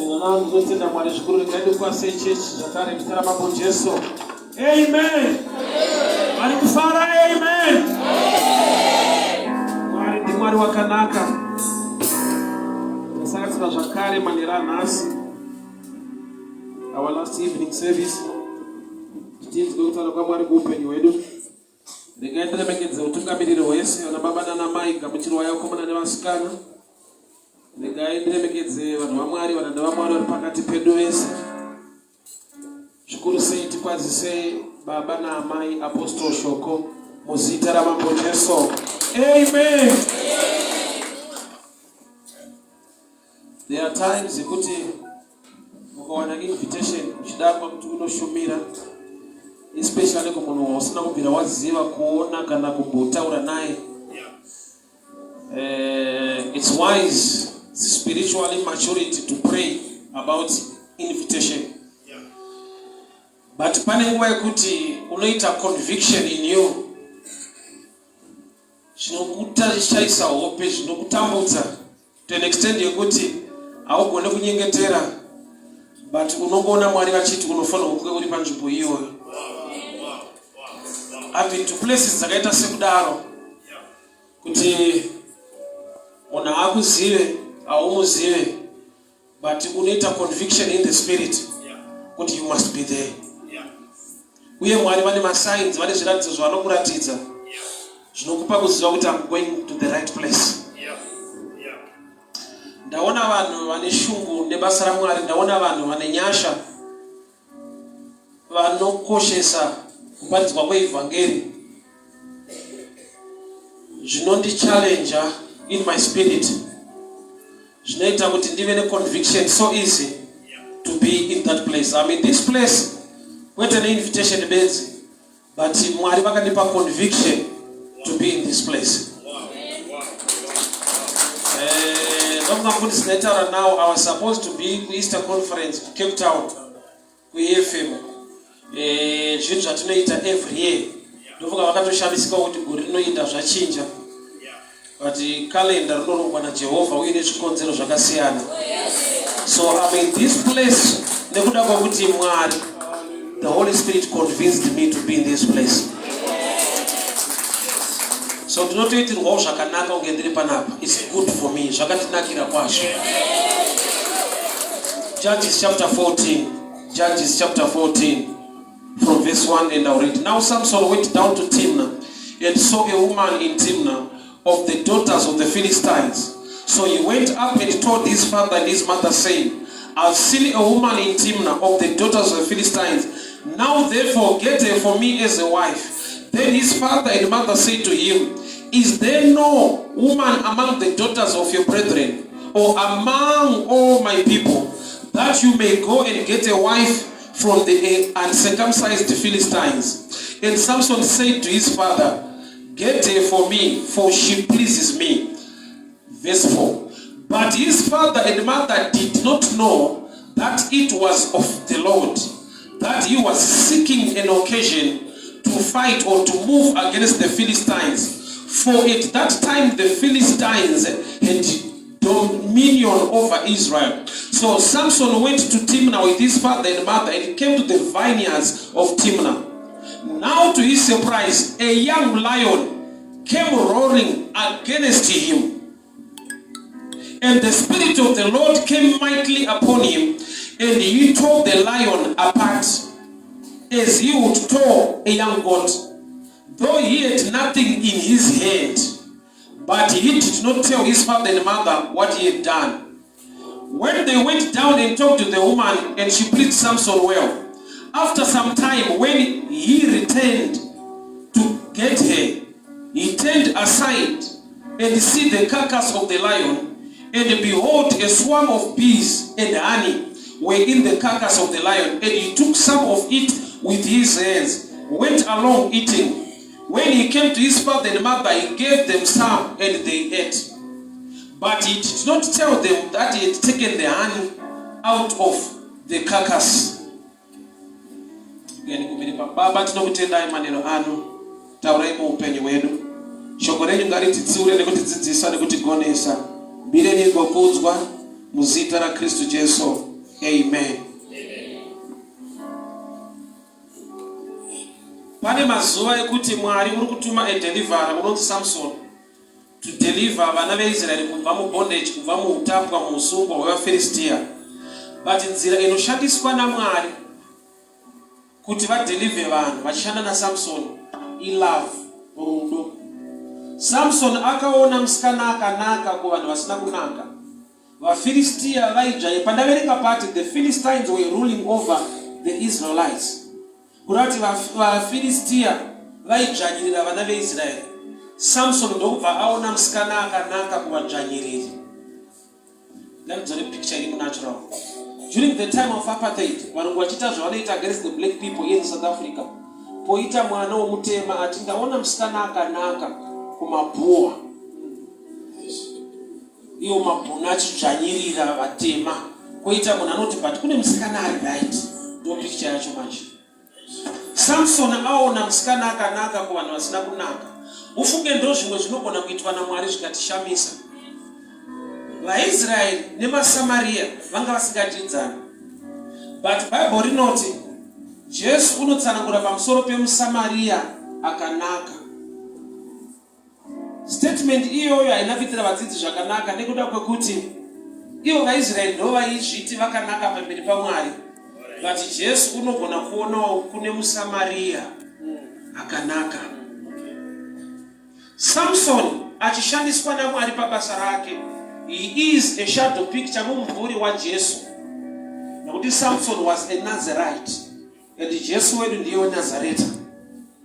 Now ndinotenda Mwari zvikuru regai ndikwase chechi zvakare muzita raMambo Jesu. Amen. Vari kufara amen. Mwari ndiMwari wakanaka. Tasanganisira zvakare manheru anhasi. Our last evening service. Tinzwe kutaura kwaMwari kuupenyu hwedu. Regai tiremekedze utungamiriri hwese vana baba nana mai gamuchirwai vakomana nevasikana. Regai ndiremekedze vanhu vaMwari, varanda vaMwari vari pakati pedu vese. Zvikuru sei tikwazise baba naamai Apostle Shoko muzita raMambo Jesu. Amen. There are times yekuti mukawana invitation uchida kuti unoshumira especially kumunhu wausina kubvira waziva kuona kana kumbotaura naye it's wise spiritually maturity to pray about invitation but pane nguva yekuti unoita conviction in you zvinokutaishaisa hope zvinokutambudza to an extent yekuti haugone kunyengetera but unongoona mwari vachiti unofanirwa kunge uri panzvimbo iyoyo I've been to places dzakaita sekudaro kuti munhu haakuzive haumuzive but unoita conviction in the spirit kuti you must be there uye mwari vane masigns vane zviratidzo zvavanokuratidza zvinokupa kuziva kuti am going to the right place ndaona vanhu vane shungu nebasa ramwari ndaona vanhu vane nyasha vanokoshesa kuparidzwa kweivhangeri zvinondichallenja in my spirit zvinoita kuti ndive neconviction so easy to be in that place i mean this place kwete neinvitation bedzi but mwari vakandipa conviction to be in this place eh, ndofunga mufundisi ndaitaura now i was supposed to be kueaster conference kucape town kuefm eh, zvinhu zvatinoita every year ndofunga vakatoshamisika kuti gore rinoinda zvachinja but calendar rinorongwa najehovha uye nezvikonzero zvakasiyana so I'm in this place nekuda kwekuti mwari the holy spirit convinced me to be in this place so ndinotoitirwawo zvakanaka kunge ndiri panapa its good for me zvakandinakira kwazvo judges chapter 14 judges chapter 14 from verse 1 and I'll read. Now Samson went down to Timnah and saw a woman in Timnah of the daughters of the Philistines. So he went up and told his father and his mother, saying, I've seen a woman in Timnah of the daughters of the Philistines. Now therefore get her for me as a wife. Then his father and mother said to him, Is there no woman among the daughters of your brethren, or among all my people, that you may go and get a wife from the eh, uncircumcised Philistines? And Samson said to his father, Get her for me, for she pleases me. Verse 4. But his father and mother did not know that it was of the Lord, that he was seeking an occasion to fight or to move against the Philistines. For at that time the Philistines had dominion over Israel. So Samson went to Timnah with his father and mother and came to the vineyards of Timnah. Now to his surprise, a young lion came roaring against him. And the Spirit of the Lord came mightily upon him, and he tore the lion apart as he would tore a young goat, though he had nothing in his hand. But he did not tell his father and mother what he had done. When they went down and talked to the woman, and she pleased Samson well. After some time, when he returned to get her, he turned aside and see the carcass of the lion, and behold, a swarm of bees and honey were in the carcass of the lion, and he took some of it with his hands, went along eating. When he came to his father and mother, he gave them some, and they ate. But he did not tell them that he had taken the honey out of the carcass. Baba, tinokutendai manero ano, taurai muupenyu hwedu. Shoko renyu ngarititsiure nekutidzidzisa nekutigonesa. Mbiri yenyu igokudzwa muzita raKristu Jesu. Amen. Pane mazuva ekuti Mwari uri kutuma a deliverer unonzi Samson to deliver vana veIsraeri kubva mubondage, kubva muutapwa, muusungwa hwevaFiristia. But nzira inoshandiswa naMwari kuti vadeliver vanhu vachishanda naSamson ilove, rudo. Samson akaona musikana akanaka kuvanhu vasina kunaka. VaFiristia vaidzvanya. Pandaverenga pati the Philistines were ruling over the Israelites. Kureva kuti vaFiristia vaidzvanyirira vana veIsraeri. Samson ndokubva aona musikana akanaka kuvadzvanyiriri. Ngatidzore picture iri munatural. During the time of apartheid, varungu vachiita zvavanoita against the black people here in South Africa. Poita mwana womutema ati ndaona musikana akanaka kumabhuwa. Iwo mabhunu achidzvanyirira vatema. Koita munhu anoti but kune musikana ari right. Ndo picture yacho manje. Samson aona musikana akanaka kuvanhu vasina kunaka. Ufunge ndo zvimwe zvinogona kuitwa naMwari zvikatishamisa. VaIsraeri nemaSamaria vanga vasingadyidzani. But Bible rinoti Jesu unotsanangura pamusoro pemuSamaria akanaka. Statement iyoyo haina kuitira vadzidzi zvakanaka nekuda kwekuti ivo vaIsraeri ndo vaizviti vakanaka pamberi paMwari, but Jesu unogona kuonawo kune muSamaria akanaka. Samson achishandiswa naMwari pabasa rake, he is a shadow picture, mumvuri waJesu, nekuti Samson was a Nazarite. And Jesu wedu ndiye weNazareta.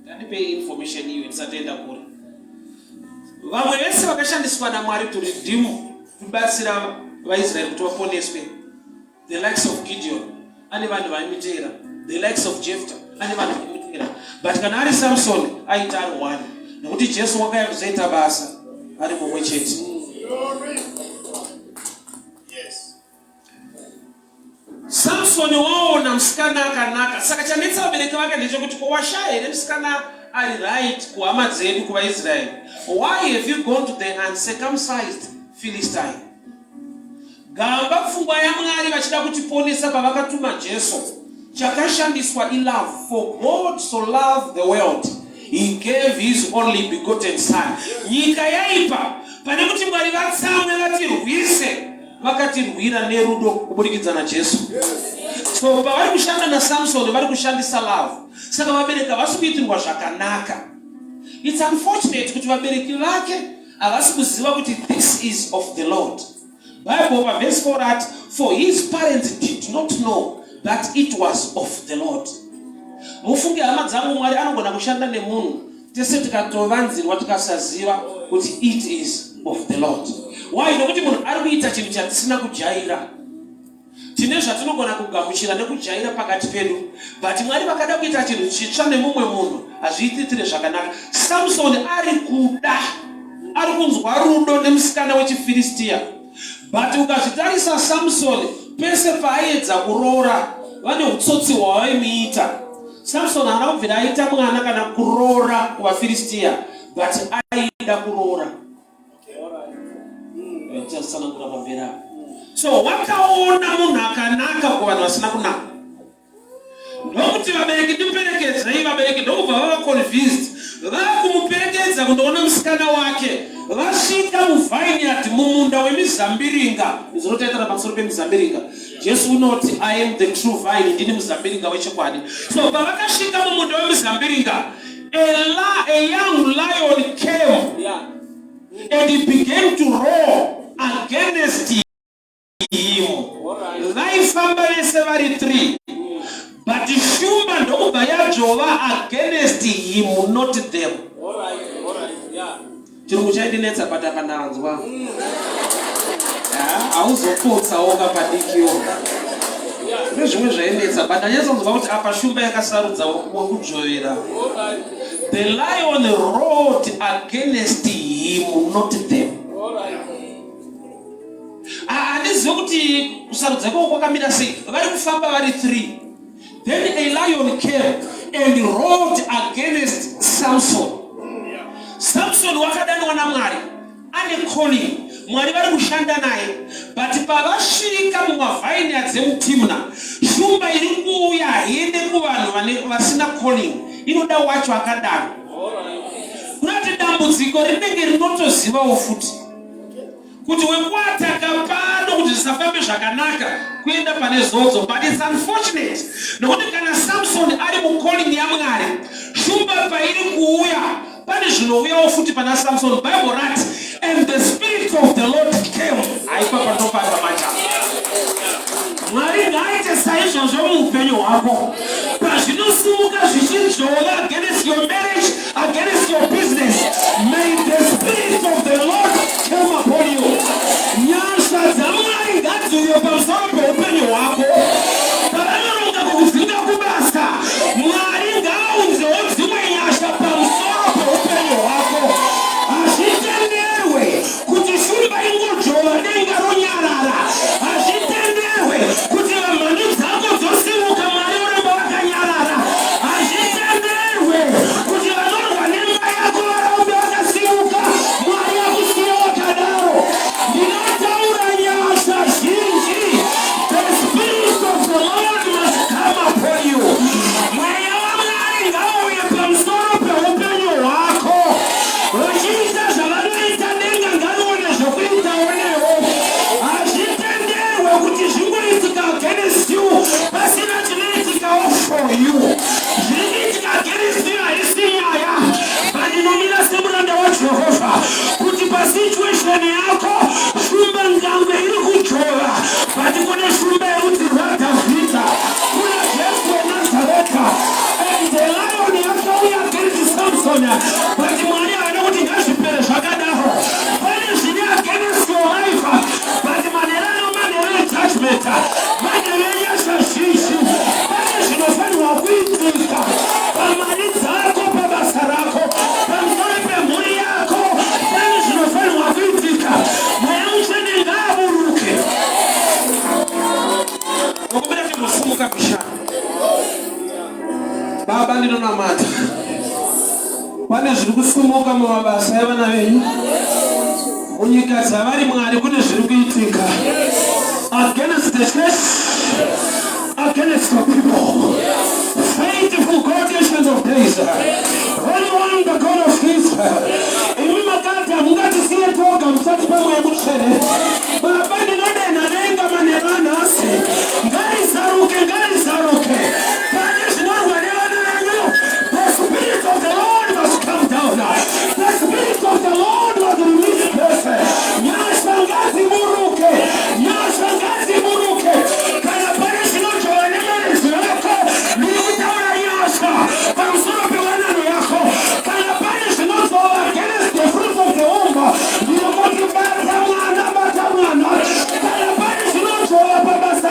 Ngandipei information iyo tisati kure. Vamwe vese vakashandiswa naMwari to redeem, kubatsira vaIsraeri kuti vaponeswe. The likes of Gideon ane vanhu vaimuteera. The likes of Jephthah ane vanhu vaimuteera. But kana ari Samson aita ari one. Nekuti Jesu wakauya kuzoita basa ari mumwe chete. Samsoni waona musikana akanaka. Saka chanetsa vabereki vake ndechekuti ko washaya here musikana ari right kuhama dzedu kuvaIsraeri? Why have you gone to the uncircumcised Philistine? Gamba pfungwa yaMwari vachida kutiponesa pavakatuma Jesu. Chakashandiswa ilove. For God so loved the world he gave his only begotten son. Nyika yaipa pane kuti Mwari vatsamwe vatirwise vakatirwira nerudo kuburikidza naJesu. So pavari kushanda naSamson vari kushandisa love. Saka vabereki havasi kuitirwa zvakanaka. It's unfortunate kuti vabereki vake havasi kuziva kuti this is of the Lord. Bible paverse 4 rati for his parents did not know that it was of the Lord. Mufunge hama dzangu, Mwari anogona kushanda nemunhu tese tikatovanzirwa tikasaziva kuti it is of the Lord. Why? Nokuti munhu ari kuita chinhu chatisina kujaira. Tine zvatinogona kugamuchira nekujaira pakati pedu, but Mwari vakada kuita chinhu chitsva nemumwe munhu hazviititire zvakanaka. Samson ari kuda, ari kunzwa rudo nemusikana wechiFiristia, but ukazvitarisa Samson pese paaiedza kuroora vane utsotsi hwavaimuita. Samson haana kubvira aita mwana kana kuroora kuvaFiristia, but aida kuroora. Tichazotsanangura pamberi apo. So wakaona munhu akanaka kuvanhu vasina kunaka, ndokuti vabereki ndiperekedzei. Vabereki ndokubva vava convinced, vakumuperekedza kundoona musikana wake. Vasvika muvineyard, mumunda wemizambiringa, izvinotaitana pamusoro pemizambiringa. Jesu unoti I am the true vine, ndini muzambiringa wechokwadi. So pavakasvika mumunda wemizambiringa, a young lion came and he began to roar against him. Vaifamba vese vari 3, but shumba ndokubva yadzvova against him, not them. Chirungu chaindinetsa, but apa ndanzwa hauzopotsawo kapadikiwo kune zvimwe zvainetsa, but ndanyatsanzwa kuti apa shumba yakasarudza wekudzvovera. The lion roared against him, not them. Handizive kuti kusarudza ikoko kwakamira sei. Vari kufamba vari 3, then a lion came and roared against Samson. Samson wakadanwa naMwari, ane calling. Mwari vari kushanda naye, but pavasvika mumavineyards emuTimna, shumba iri kuuya haiende kuvanhu vasina calling, inoda wacho akadaro. Kunati dambudziko rinenge rinotozivawo futi kuti wekuataka pano kuti zvisafambe zvakanaka kuenda pane zodzo. But it's unfortunate, nokuti kana Samson ari mucalling yaMwari, shumba pairi kuuya pane zvinouyawo futi pana Samson. Bible rati, "And the Spirit of the Lord came." Haipa panopanda macha. Mwari ngaaite saizvozvo muupenyu hwako. Pazvinosimuka zvichidzvova against your marriage, against your business, may the Spirit of the Lord come upon you. Nyasha dzaMwari ngadziuye pamusoro peupenyu hwako. Pavanoronga kukudzinga kubasa, Mwari ngaaunzewo dzimwe nyasha pamusoro peupenyu hwako. Hazvitenderwe kuti shumba ingodzvova, denga ronyarara. Hazvitenderwe kuti vamhandu dzako dzosimuka, Mwari oramba vakanyarara. Hazvitenderwe kuti vanorwa nemba yako varambe vakasimuka, Mwari akusiya wakadaro. Ndinotaura nyasha zhinji. The Spirit of the Lord must come upon you. Mweya waMwari ngauye pamusoro peupenyu hwako. Vachiita zvavanoita, denga ngarione zvokuitawo newo. Hazvitenderwe kuti zvingoitika against you pasina chinoitikawo for you. Zviri kuitika against you haisi nyaya, but ndinomira semuranda waJehovha kuti pasituation yako, shumba ngangwe iri kudzvova, but kune shumba yerudzi rwaDhavhidha, kuna Jesu weNazareta. And the lion yakauya against Samson, but Mwari haana kuti ngazvipere zvakadaro. Pane zviri against your life, but manheru ano manheru ejudgment, manheru enyasha zhinji. Pane zvinofanirwa kuitika pamari dzako, pabasa rako, pamusoro pemhuri yako. Pane zvinofanirwa kuitika. Mweya Mutsvene ngaaburuke. Nokubuda timbosimuka mishana. Baba, ndinonamata, pane zviri kusimuka mumabasa evana venyu, munyika dzavari. Mwari, kune zviri kuitika against the church, against the people. Faithful God, Ancient of Days, Holy One, the God of Israel, imi makati hamungatisiye toga musati pamweya Mutsvene. Baba, ndinodenha denga manheru anhasi. Ngarizaruke, ngarizaruke. Pane zvinorwa nevana venyu, the Spirit of the Lord must come down. The Spirit of the Lord must release grace. Nyasha ngadziburuke, nyasha ngadziburuke. Kana pane zvinodzvova nemarriage yako, ndiri kutaura nyasha pamusoro pewanano yako. Kana pane zvinodzvova against the fruit of the womb, ndiri kuti bata mwana, bata mwana. Kana pane zvinodzvova pabasa.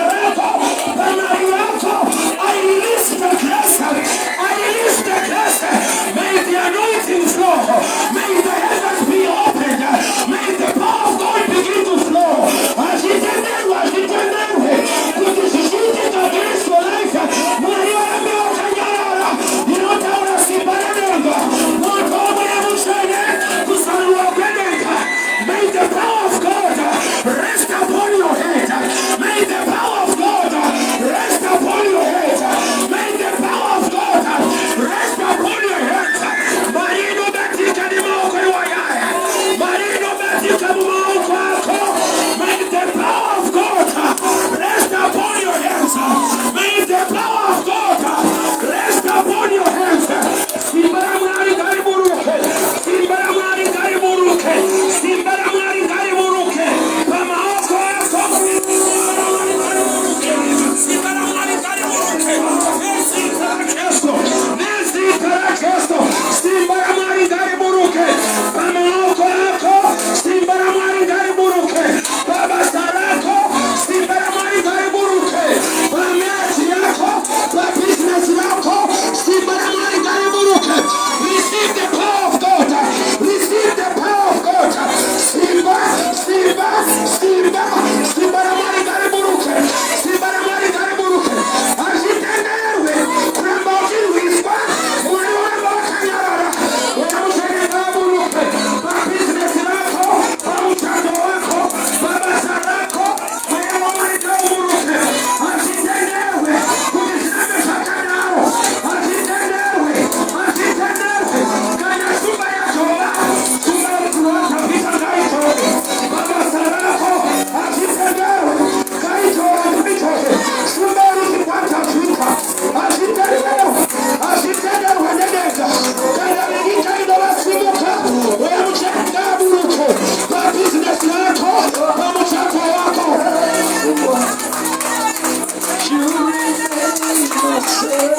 You remain the same.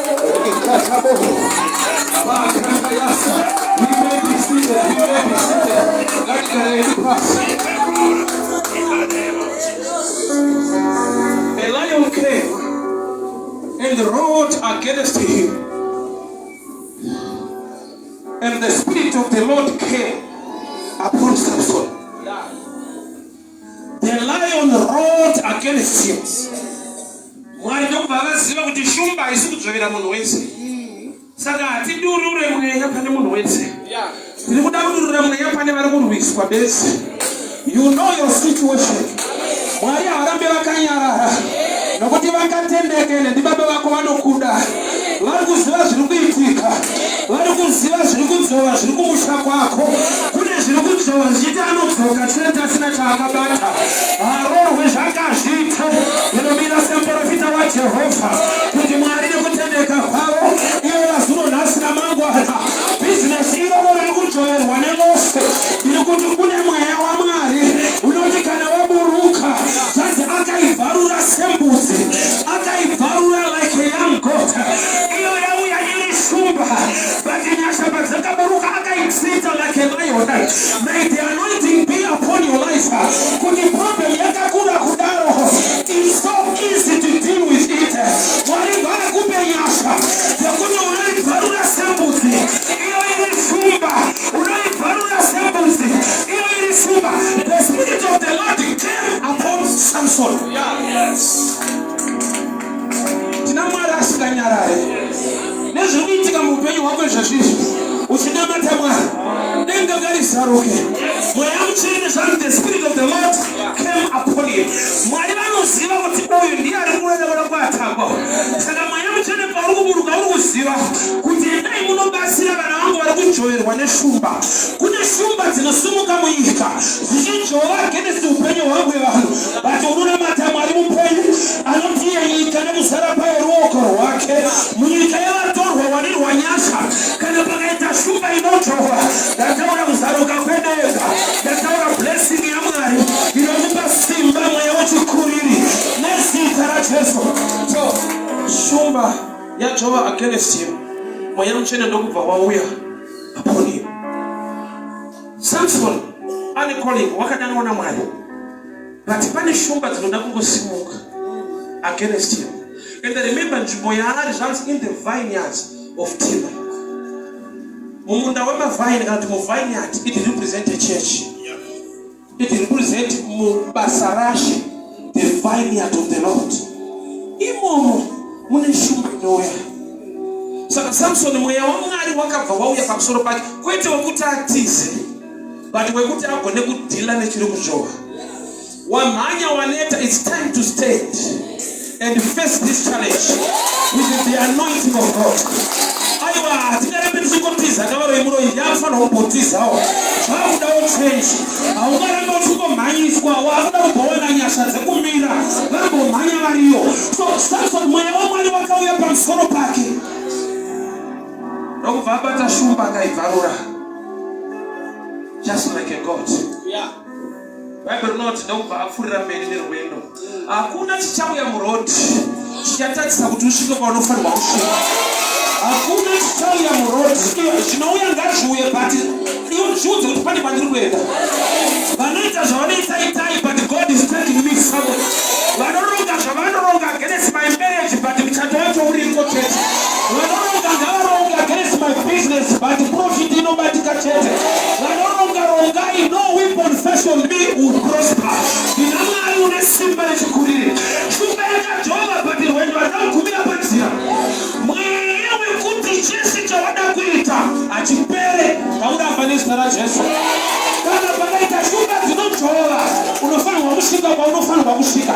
We may be seated, we may be seated. Ngatigarei pasi. A lion came and roared against him. And the Spirit of the Lord came upon Samson. The lion roared against him. Mwari ndokubva vaziva kuti shumba haisi kudzvovera munhu wese, saka hatidurure mweya pane munhu wese. Tiri kuda kudurura mweya pane vari kurwiswa bedzi. You know your situation. Mwari havarambe vakanyarara nokuti vakatendekene ndibaba vako vanokuda. Vari kuziva zviri kuitika, vari kuziva zviri kudzova zviri kumusha kwako. Kune zviri kudzova zvichiti anodzoka chete asina chaakabata, harorwe zvakazviita. Ndinomira semuprofita waJehovha kuti Mwari nekutendeka kwavo ivo vazuro, nhasi namangwana. Bhizinesi iroro riri kudzvoverwa nevose, ndiri kuti kune mweya waMwari unoti kana waburuka, zvanzi akaibvarura sembudzi, akaibvarura like a young goat. Iyo yauya iri shumba, but nyasha padzakaburuka akaitsita like a lion. May the anointing be upon your life kuti problem yakakura kudaro, it's so easy to deal with it. Mwari ngavakupe nyasha dzekuti unoibvarura sembudzi iyo iri shumba, unoibvarura sembudzi iyo iri shumba. The Spirit of the Lord came upon Samson. Tina Mwari asinganyarare nezviri kuitika muupenyu hwako izvezvizvi. Uchinamata Mwari, denga ngarizaruke, Mweya Mutsvene. Zvanzi the Spirit of the Lord came upon him. Mwari vanoziva kuti uyu ndiye ari kuenda kuda kuatakwa, saka Mweya Mutsvene pauri kuburuka uri kuziva kuti endai munobatsira vana vangu vari kudzvoverwa neshumba. Kune shumba dzinosumuka munyika dzichidzvova against upenyu hwangu hwevanhu, but unonamata Mwari mupenyu anoti iye nyika nekuzara kwayo ruoko rwake. Munyika yevatorwa wanirwa nyasha. Kana pakaita shumba inodzvova, ndataura kuzaruka kwedenga, ndataura blessing yaMwari inokupa simba, mweya wechikuriri, nezita raJesu. So shumba yadzvova against him, Mweya Mutsvene ndokubva wauya upon him. Samson ane calling, wakadanwa naMwari, but pane shumba dzinoda kungosimuka against him. And remember, nzvimbo yaari, zvanzi in the vineyards of Timnah, mumunda wemavhaini kana kuti muvineyard. It represent a church, it represent mubasa raShe, the vineyard of the Lord. Imomo mune shumba inouya. Saka Samsoni, mweya waMwari wakabva wauya pamusoro pake, kwete wekuti atize, but wekuti agone kudeala nechiri kudzvova. Wamhanya, waneta, it's time to stand and face this challenge with the anointing of God. Aiwa, hatingarambe tichingotiza kavaroi. Muroi yakufanira kumbotizawo, zvakudawo change. Haungarambe uchingomhanyiswa, wakuda kumbowana nyasha dzekumira. Vambomhanya variyo. So Samson, mweya waMwari wakauya pamusoro pake, ndokubva abata shumba akaibvarura just like a goat. Bhaibheri rinoti ndokubva apfuurira mberi nerwendo. Hakuna chichauya muroad chichatadzisa kuti usvike kwaunofanirwa kusvika. Hakuna chichauya muroad. Zvinouya ngazviuye, but iwe zviudze kuti pane kwandiri kuenda. Vanoita zvavanoita, itai, but God is taking me somewhere. Vanoronga zvavanoronga against my marriage, but muchato wacho uriko chete. Vanoronga ngavaronga against my business, but profit inobatika chete. Vanoronga, rongai, no weapon fashion me will prosper. Ndina Mwari une simba rechikuriri. Shumba yakadzvova, but rwendo harina panzira. Mweya wekuti chese chawada kuita hachipere, ngauramba nezita raJesu. Kana pakaita shumba dzinodzvova, unofanirwa kusvika kwaunofanirwa kusvika.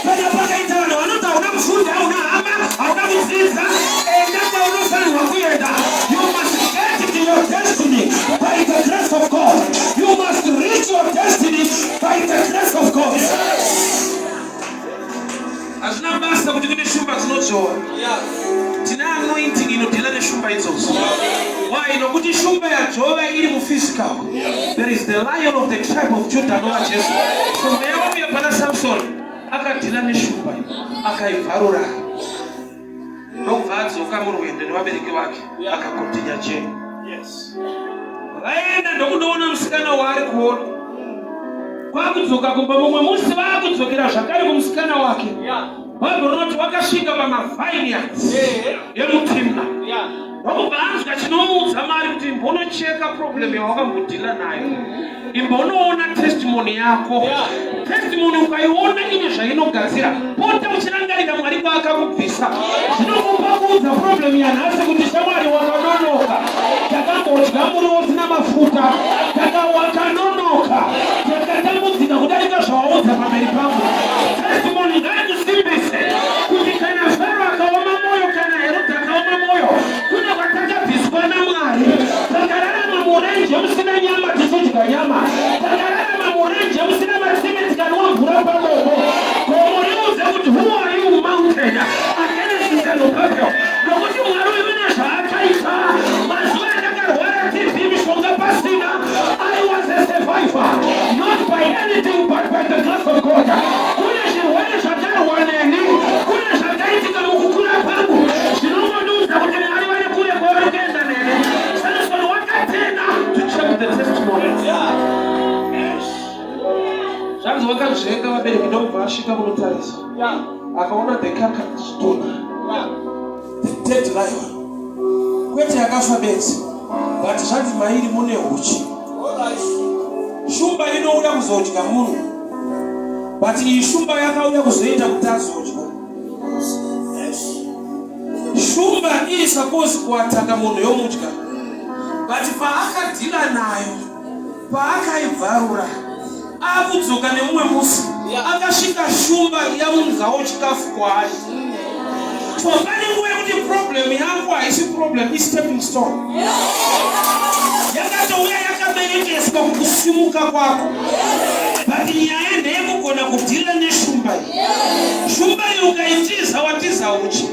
Kana pakaita vanhu vanoti hauna kufunda, hauna hama, hauna kudzidza, enda kwaunofanirwa kuenda. You must get to your destiny by the grace of God. You must reach your destiny by the grace of God. Hazvina basa kuti kune shumba dzinodzvova, tine anointing inodeala neshumba idzodzo. Why? Nokuti shumba yadzvova iri muphysical, there is the Lion of the tribe of Judah, anova Jesu. So mweya wauya pana Samson, akadeala neshumba. Akaibvarura ndokubva adzoka murwendo nevabereki vake, akakontinya journey. Vaenda ndokundoona musikana waari kuona, kwakudzoka kumba. Mumwe musi vaakudzokera zvakare kumusikana wake, Bhaibheri rinoti vakasvika pamavineyards emuTimna, ndokubva anzwa chinomuudza mari kuti, "Imbonocheka problem yawakambodhila nayo, imbonoona testimony yako." Testimony ukaiona ine zvainogadzira. Pota uchirangarira Mwari kwaakakubvisa, zvinokupa kuudza problem yanhasi kuti, "Shamwari, wakanonoka. Takambodya muriwo usina mafuta, wakanonoka, takatambudzika kudarika zvawaudza pamberi pangu." Testimony ngaikusimbise kuti kana Faro akaoma mwoyo, kana Herodhi akaoma mwoyo, kune kwatakabviswa naMwari. Takararama murenje musina nyama, tichidya nyama. Takararama murenje musina matsime, tikanwa mvura padombo. Gomo riudze kuti, "Who are you, mountain, against Zerubbabel?" Nokuti Mwari uyu une zvaakaita. Mazuva andakarwara TB, mishonga pasina, I was a survivor, not by anything but by the grace of God. Kune zvirwere zvakarwa neni, kune zvakaitika mukukura kwangu zvinongondiudza kuti Mwari vari kure kwavari kuenda neni. Samson wakatenda to check the testimony. Zvanzi wakanzvenga vabereki, ndokubva asvika kunotarisa, akaona the carcass, chitunha, the dead lion, kwete yakafa bedzi, but zvanzi mairi mune huchi. Shumba inouya kuzodya munhu, but iyi shumba yakauya kuzoita kuti azodya. Shumba iri suppose kuataka munhu yomudya, but paakadhila nayo, paakaibvarura, akudzoka nemumwe musi, akasvika shumba yaunzawo chikafu kwaari. So pane nguva yekuti problem yako haisi problem, istepping stone. Yakatouya yakaberekeswa kukusimuka kwako, but nyaya ndeyekugona kudhila neshumba iyi. Shumba iyi ukaitiza, watiza uchi.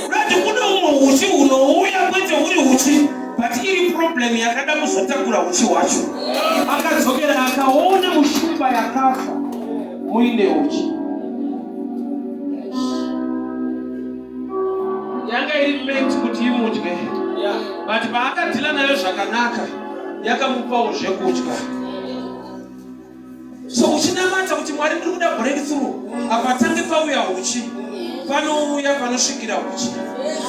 Rati kune umwe uchi hunouya, kwete huri uchi, but iri problem yakada kuzotakura uchi hwacho. Akadzokera, akaona mushumba yakafa muine uchi. Yanga iri meant kuti imudye, but paakadhila nayo zvakanaka, yakamupawo zvekudya. So uchinamata kuti, "Mwari, ndiri kuda breakthrough," apa tange pauya uchi. Panouya panosvikira uchi.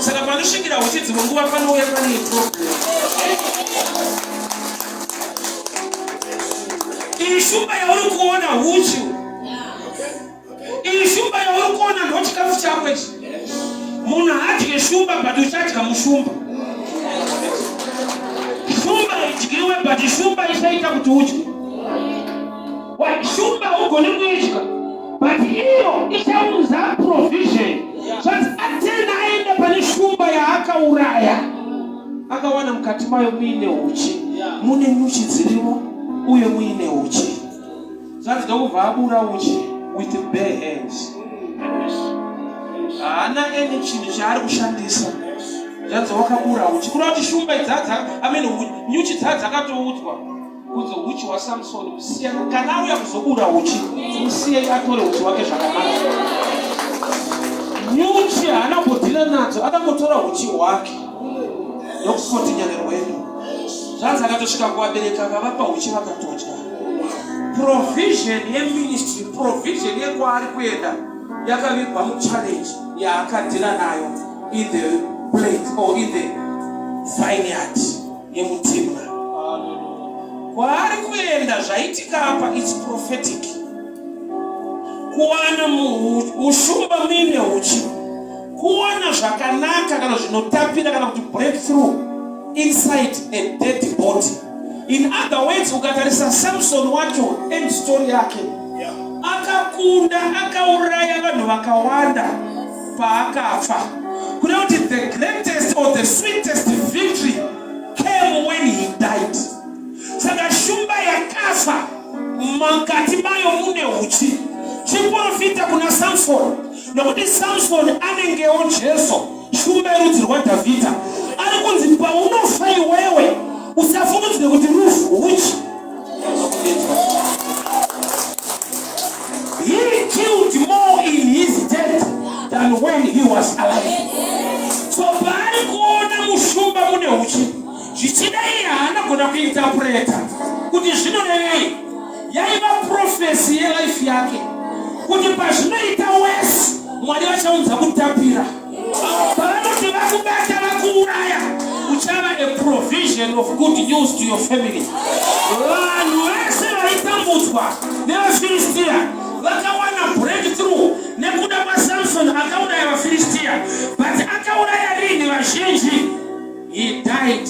Saka panosvikira uchi, dzimwe nguva panouya pane problem. Iyi shumba yauri kuona huchi. Iyi shumba yauri kuona ndo chikafu chako ichi. Munhu haadye shumba, but uchadya mushumba. Shumba idyiwe, but shumba isaita kuti udye. Shumba ugone kuidya, but iyo ichaunza provision. Zvanzi atena aenda pane shumba yaakauraya, akawana mukati mayo muine uchi, mune nyuchi dzirimo uye muine uchi. Zvanzi ndokubva abura uchi with bare hands, haana any chinhu chaari kushandisa. Zvanzi wakabura uchi, kureva kuti shumba idzadza, I mean, nyuchi dzaa dzakatoudzwa kunzi uchi hwaSamsoni musiyana. Kana auya kuzobura uchi, musiyei atore uchi wake zvakanaka. Nyuchi haana kumbodhila nadzo, akangotora uchi hwake ndokukontinya nerwendo. Zvanzi akatosvika kuvabereki, akavapa uchi, vakatodya. Provision yeministry, provision yekwaari kuenda yakavigwa muchallenge yaakadhila nayo in the plate or in the vineyard yemuTimna. Kwaari kuenda, zvaitika apa, it's prophetic. Kuwana mushumba muine uchi, kuwana zvakanaka kana zvinotapira kana kuti breakthrough inside a dead body. In other words, ukatarisa Samson wacho, end story yake, akakunda, akauraya vanhu vakawanda paakafa. Kune kuti the greatest or the sweetest victory came when he died. Saka shumba yakafa, mukati mayo mune uchi, chiprofita kuna Samson, nokuti Samson anengewo Jesu, shumba yerudzi rwaDhavhidha. Ari kunzi paunofa iwewe, usafungidzire kuti rufu uchi. He killed more in his death. than when he was alive. So paari kuona mushumba mune huchi, zvichida iye haana gona kuinterpreta kuti zvinorevei. Yaiva prophecy yelife yake kuti pazvinoita wese Mwari vachaunza kutapira. Pavanoti vakubata vakuuraya, uchava a provision of good news to your family. Vanhu vese vaitambudzwa nevaFiristia vakawana breakthrough nekuda kwaSamson akauraya vaFiristia. But akauraya rini vazhinji? He died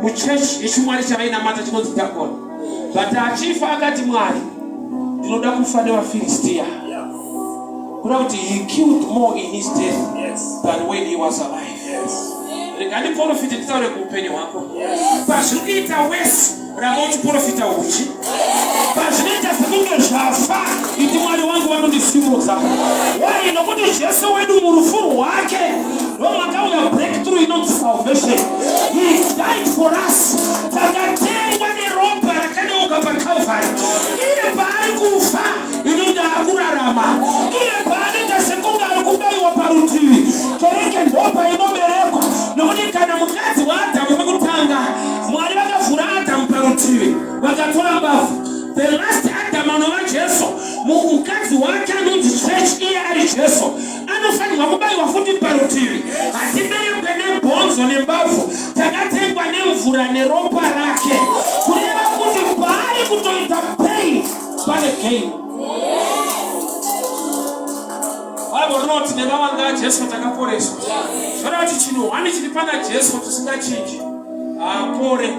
muchechi yechimwari chavainamata chinonzi Dagon. But achifa akati, Mwari, ndinoda kufa nevaFiristia. Kuda kuti he killed more in his death than when he was alive. Rega ndiprofite, nditaure kuupenyu hwako. Pazviri kuita wese, ramba uchiprofita uchi. Pazvinoita sekunge zvafa, iti, Mwari wangu vanondisimudza. Why? Nokuti Jesu wedu murufu rwake ndomakauya breakthrough inonzi salvation. He died for us. Takatengwa neropa rakadeuka paCalvary. Iye paari kufa, ini ndaakurarama. Iye paanoita sekunge ari kubayiwa parutivi, kereke ndopainoberekwa. Nokuti kana mukadzi waAdhamu wekutanga, Mwari vakavhura Adhamu parutivi, vakatora mbavhu. The last Adam anova Jesu, mukadzi wake anonzi church, iye ari Jesu, anofanirwa kubayiwa futi parutivi. Hatiberekwe nebhonzo nembavhu, takatengwa nemvura neropa rake. Kureva kuti paari kutoita pain, pane gain. Bible rinoti nemavanga aJesu takaporeswa. Zvoreva kuti chinhu hwani chiri pana Jesu chisingachinji, haapore,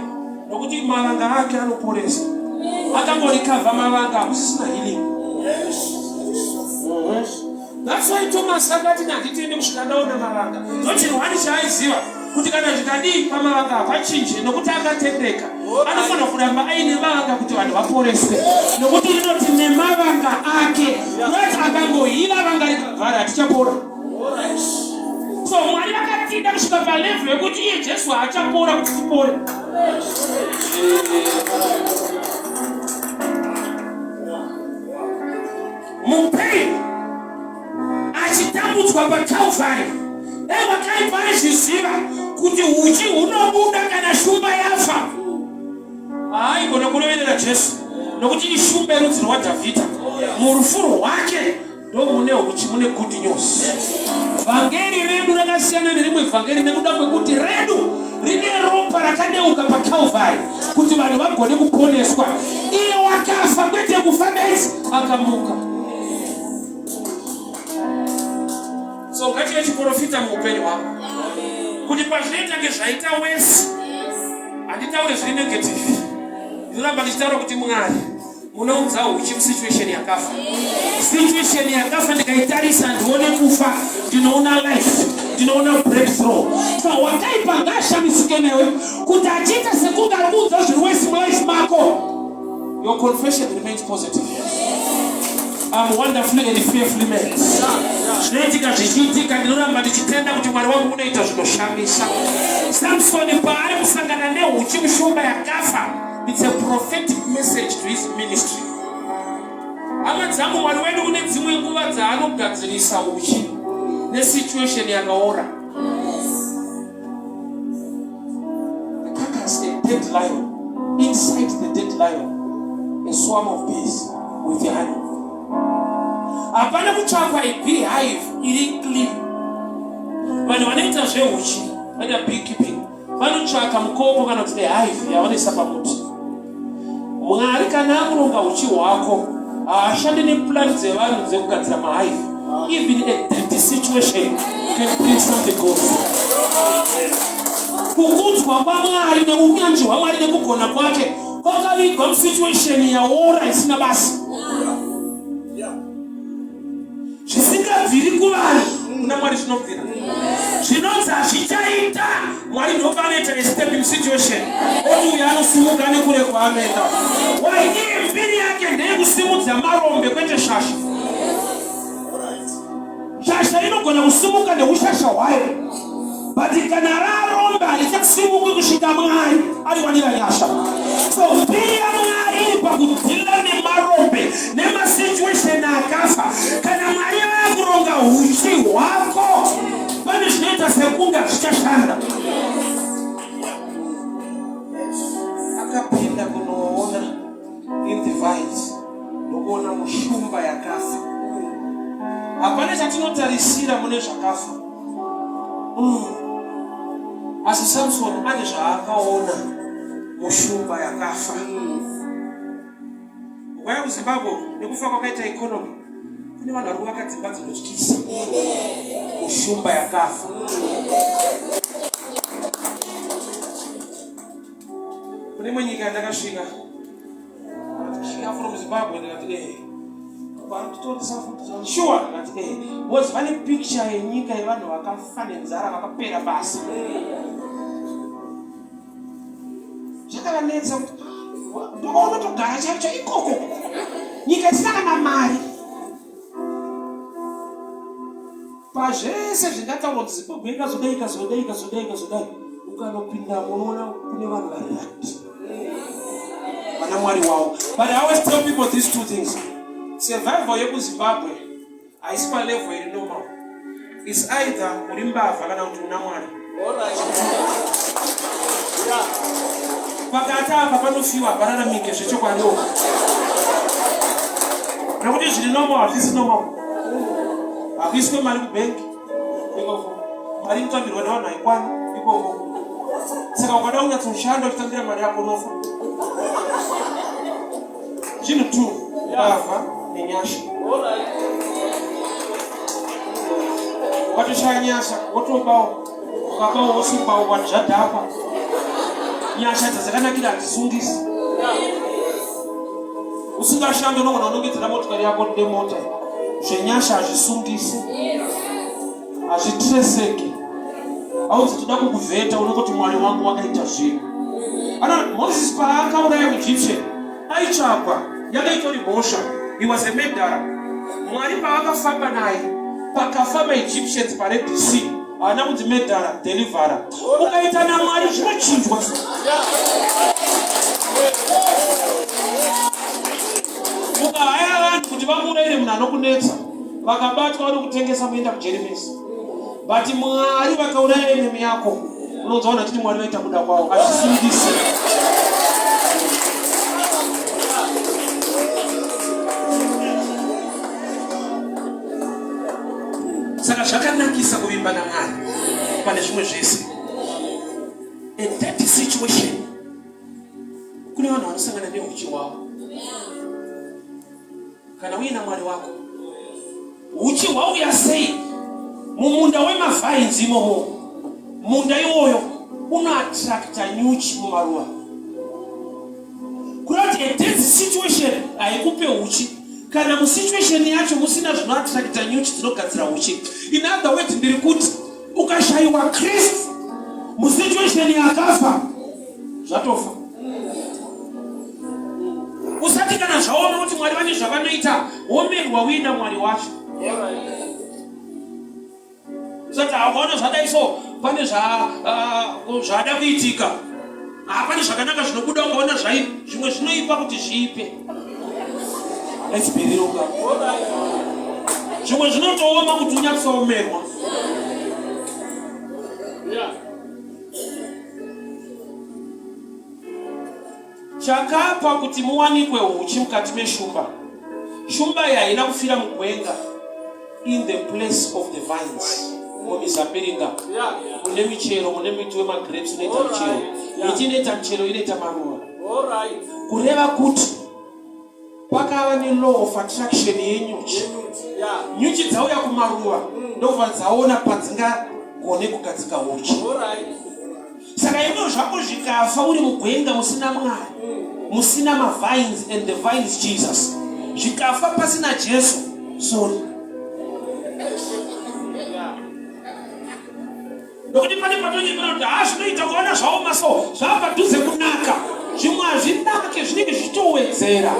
nokuti mavanga ake anoporesa. Akangorikavha mavanga, hakusisina healing. That's why Thomas akati, "Handitendi kusvika ndaona mavanga." Ndochinhu hwani chaaiziva kuti kana zvikadii pamavanga hapachinje, nokuti akatendeka, anofanira kuramba aine mavanga kuti vanhu vaporeswe, nokuti rinoti nemavanga ake. Kurati akangohila vanga rikavhara, hatichapora. So Mwari vakatida kusvika palevel yekuti iye Jesu haachapora kuti tipore. Mupain achitambudzwa paCalvary, dai wakaipa aizviziva kuti uchi hunobuda kana shumba yafa, haaigona kuroverera Jesu, nokuti ishumba yerudzi rwaDhavhidha. Murufu rwake ndo mune uchi, mune good news. Vhangeri redu rakasiyana nerimwe vhangeri nekuda kwekuti redu rine ropa rakadeuka paCalvary kuti vanhu vagone kuponeswa. Iye wakafa, kwete kufa bedzi, akamuka. So ngative chiprofita muupenyu hwako kuti pazvinoita nge zvaita wese, handitaure zviri negative. Ndinoramba ndichitaura kuti Mwari munounza uchi musituation yakafa. Situation yakafa ndikaitarisa, ndione kufa, ndinoona life, ndinoona breakthrough. So wakaipa ngaashamisike newe kuti achiita sekunge ari kuunza zviri wese mulife mako, your confession remains positive: "I'm wonderfully and fearfully made." Zvinoitika zvichiitika, ndinoramba ndichitenda kuti Mwari wangu unoita zvinoshamisa. Samsoni paari kusangana neuchi mushumba yakafa, it's a prophetic message to his ministry. Hama dzangu, Mwari wedu une dzimwe nguva dzaanogadzirisa uchi nesituation yakaora. The carcass, a dead lion. Inside the dead lion, a swarm of bees with the honey. Hapana kutsvakwa a beehive iri clean. Vanhu vanoita zveuchi, vanoita beekeeping, vanotsvaka mukoko kana kuti hive yavanoisa pamuti. Mwari kana akuronga uchi hwako, haashandi neplan dzevanhu dzekugadzira mahive. Even a dirty situation can bring something good. Kukudzwa kwaMwari neunyanzvi hwaMwari nekugona kwake kwakavigwa musituation yaora isina basa. Zvisingabviri kuvanhu, kuna Mwari zvinobvira. Zvinonzi hazvichaita, Mwari ndopanoita step in situation, oti uyo anosimuka nekure kwaanoenda. Why? Iye mbiri yake ndeyekusimudza marombe, kwete shasha. Shasha inogona kusimuka neushasha hwayo, but kana rarombe harichasimuki kusvika Mwari ariwanira nyasha. So mbiri yaMwari iri pakudhila nemarombe nemasituation akafa. Kana Mwari vakuronga uchi hwako chakafa. Asi Samsoni ane zvaakaona mushumba yakafa. Ukauya kuZimbabwe nekufa kwakaita economy, kune vanhu vari kuvaka dzimba dzinotyisa mushumba yakafa. Kune imwe nyika yandakasvika, ndakasvika from Zimbabwe, ndikati eh varikutoresa futi sure, ndikati eh because vane picture yenyika yevanhu vakafa nenzara vakapera basa. Zvakavanetsa kuti ndovaunotogara chaicho ikoko nyika isina kana mari. Pazvese zvingataurwa kuti Zimbabwe ikazodai ikazodai ikazodai ikazodai, ukanopinda unoona kune vanhu vari right vana Mwari wavo. But I always tell people these two things: survival yekuZimbabwe haisi palevel iri normal. Is either uri mbavha kana kuti una Mwari. Pakati apa panofiwa, hapararamike zvechokwadiwo, nekuti zviri normal hazvisi normal. Hakuiswe mari kubhengi ikoko, mari inotambirwa nevanhu haikwani ikoko. Saka ukada kunyatsoshanda uchitambira mari yako, unofa. Zvinhu two, mbavha nenyasha. Ukatoshaya nyasha, wotobawo, ukabawo wosungwawo, vanhu zvadhakwa. Nyasha dzakanakira hadzisungisi. Usingashandi unogona kunongedzera motikari yako nemota. Zvenyasha hazvisungisi, hazvitreseki. Auzi toda kukuvheta, unongoti Mwari wangu wakaita zvinhu. Ana Moses paakauraya muEgyptian aitsvagwa, yanga itori mhosva, he was a murderer. Mwari paakafamba naye pakafa maEgyptians paRed Sea, haana kunzi murderer, deliverer. Ukaita naMwari zvinochinjwa. Ukahaya vanhu kuti vamuurayire munhu anokunetsa, vakabatwa vanokutengesa, muenda kujerimesi. But Mwari vakauraya enemy yako, unonzwa vanhu vachiti Mwari vaita kuda kwavo. Hazvisungisi. Saka zvakanakisa kuvimba naMwari pane zvimwe zvese. In that situation, kune vanhu vanosangana neuchi hwavo. Kana uina Mwari wako, uchi hwauya sei mumunda wemavhainzi imomo? Munda iwoyo unoattracta nyuchi mumaruva. Kureva kuti a death situation haikupe uchi kana musituation yacho musina zvinoattracta nyuchi dzinogadzira uchi. In other words, ndiri kuti ukashayiwa Kristu musituation yakafa, zvatofa. Usati kana zvaona kuti Mwari vane zvavanoita, womerwa uina Mwari wacho. Usati haukaona zvadai so pane zvada kuitika, hapane zvakanaka zvinobuda. Ukaona zvai zvimwe zvinoipa kuti zviipe, let's be real. Zvimwe zvinotooma kuti unyatsomerwa. Chakapa kuti muwanikwe huchi mukati meshumba. Shumba iyi haina kufira mugwenga, in the place of the vines, mumizambiringa mune michero, mune miti wemagrapes unoita michero. Miti inoita michero inoita maruva. Kureva kuti pakava nelaw of attraction yenyuchi. Nyuchi dzauya kumaruva, ndobva dzaona padzingagone kugadzika huchi. Saka iwe zvako zvikafa uri mugwenga musina Mwari, musina mavines, and the vine is Jesus, zvikafa pasina Jesu, sorry. Nokuti pane patonyepera kuti haa zvinoita kuona zvaoma so zvava padhuze kunaka, zvimwe hazvinake, zvinenge zvichitowedzera.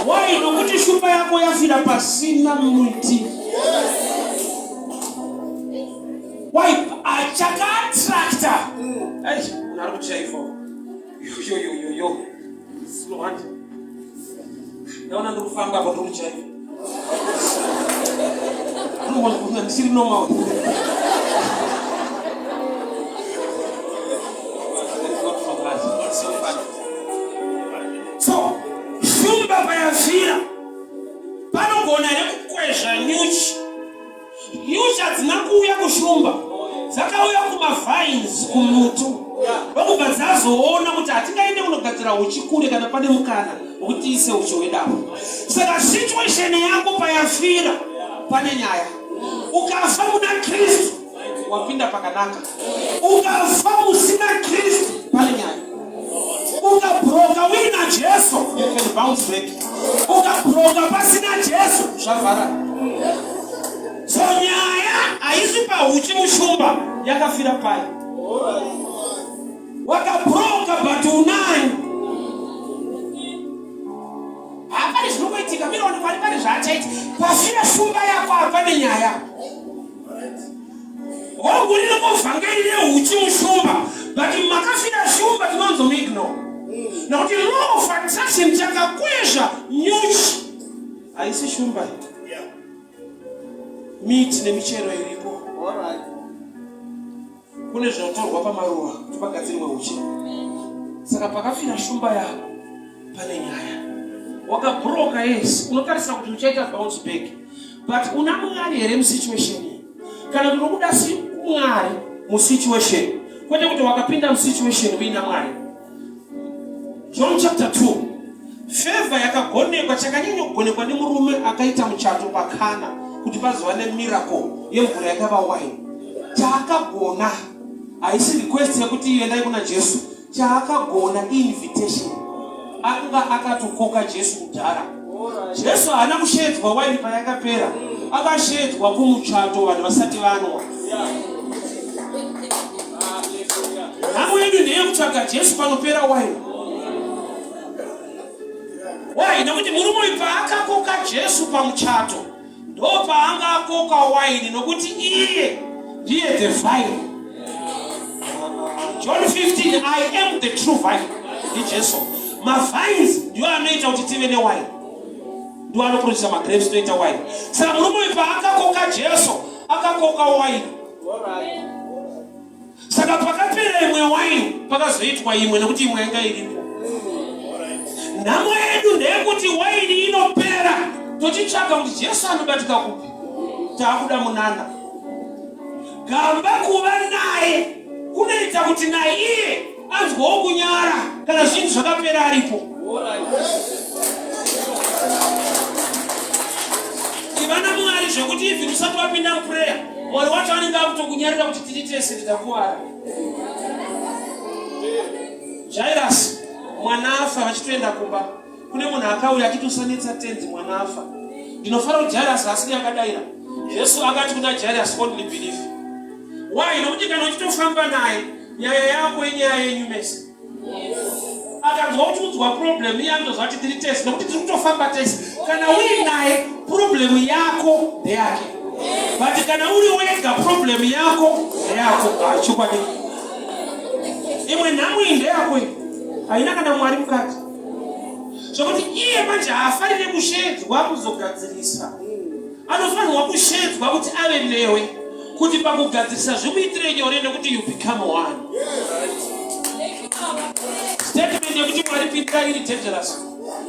Why? Nokuti shumba yako yafira pasina miti. Why? Achakaattracta. Ai, munhu ari kuchaifa. Yo yo yo yo. Slow hand. Ndaona ndiri kufamba apo, ndiri kuchaifa. Ndinoona ndisiri normal. Thank God for that. It's so funny. So, shumba payafira panogona here kukwezva nyuchi? Nyuchi hadzina kuuya kushumba. Kumuti. Ndokubva dzazoona kuti hatingaende kunogadzira huchi kure kana pane mukana wekuti tiise huchi hwedapo. Saka situation yako payafira pane nyaya. Ukafa muna Kristu wapinda pakanaka. Ukafa musina Kristu pane nyaya. Ukabroka uina Jesu you can bounce back. Ukabroka pasina Jesu zvavhara. So nyaya haisi pahuchi mushumba yakafira pai. Wakabroka but unani. Hapane zvinongoitika mira one Mwari pane zvaachaita. Pafira shumba yako hapane nyaya. Hongu ririko vhangeri rehuchi mushumba but makafira shumba tinonzomuignore. Nokuti law of attraction chakakwezva nyuchi haisi shumba iyi. Miti nemichero iripo. Kune zvinotorwa pamaruva kuti pagadzirwe uchi. Saka pakafira shumba yako pane nyaya. Wakabroka yes, unotarisa kuti uchaita bounce back. But una Mwari here musituation iyi? Kana kuti unobuda si Mwari musituation. Kwete kuti wakapinda musituation uina Mwari. John chapter 2 favor yakagonekwa chakanyanya kugonekwa nemurume akaita muchato pakana kuti pazova nemiracle yemvura yakava wine chaakagona haisi request yekuti endai kuna Jesu chaakagona invitation anga akatokoka Jesu kudhara Jesu haana kusheedzwa waini payakapera akasheedzwa kumuchato vanhu vasati vanwa Nhamo yedu ndeyekutsvaga Jesu panopera waini. Why? Nekuti murume uyu paakakoka Jesu pamuchato ndopaanga akoka waini nokuti iye ndiye the vine. John 15, I am the true vine. NdiJesu. Mavines ndiyo anoita kuti tive newaini. Ndiwo anoprodusa magrapes toita waini. Saka murume uyu paakakoka Jesu akakoka waini. Saka pakapera imwe waini pakazoitwa imwe nekuti imwe yanga iripo. Nhamo yedu ndeyekuti waini inopera tochitsvaga kuti Jesu anobatika kupi. Taakuda munana. Gamba kuva naye kunoita kuti naiye anzwawo kunyara kana zvinhu zvakapera aripo. Iva naMwari zvekuti even usati wapinda muprayer Mwari wacho anenge akutokunyarira kuti tiri tese titakuvara. Jairus mwana afa vachitoenda kumba kune munhu akauya achiti usanetsa tenzi mwana afa. Ndinofara kuti Jairus asiri akadaira. Jesu akati kuna Jairus only believe. Why? Nokuti kana uchitofamba naye nyaya yako inyaya yenyu mese. Akanzwa uchiudzwa problem iye anotoziva kuti tiri tese nekuti tiri kutofamba tese. Kana uinaye problem yako ndeyake, but kana uri wega problem yako ndeyako. Ah, chokwadi imwe nhamo iyi ndeyako iyi, haina kana Mwari mukati, zvekuti iye manje haafarire kusheedzwa kuzogadzirisa. Anofanirwa kusheedzwa kuti ave newe kuti pakugadzirisa zvikuitire nyore nekuti you become one. Statement yekuti Mwari pindira iri dangerous.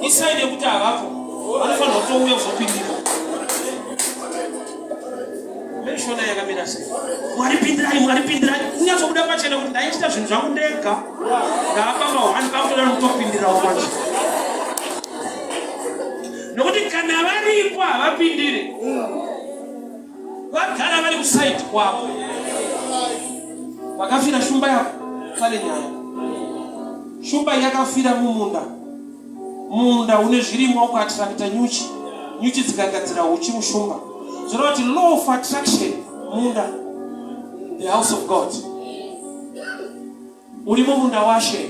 Isaini yekuti havapo. Vanofanirwa kutouya kuzopindira. Meshona yakamira sei? Mwari pindirai, Mwari pindirai. Kunyatsobuda pachena kuti ndaichita zvinhu zvangu ndega. Ndava mahwani pakutoda kutopindirawo manje. Nokuti kana varipo havapindire. Vagara vari kusaidi kwako. Vakafira shumba yako pane nyaya. Shumba yakafira mumunda. Munda une zvirimwa ukaatrakita nyuchi. Nyuchi dzikagadzira huchi mushumba. Zvoreva kuti law of attraction munda. The house of God. Uri mumunda waShe.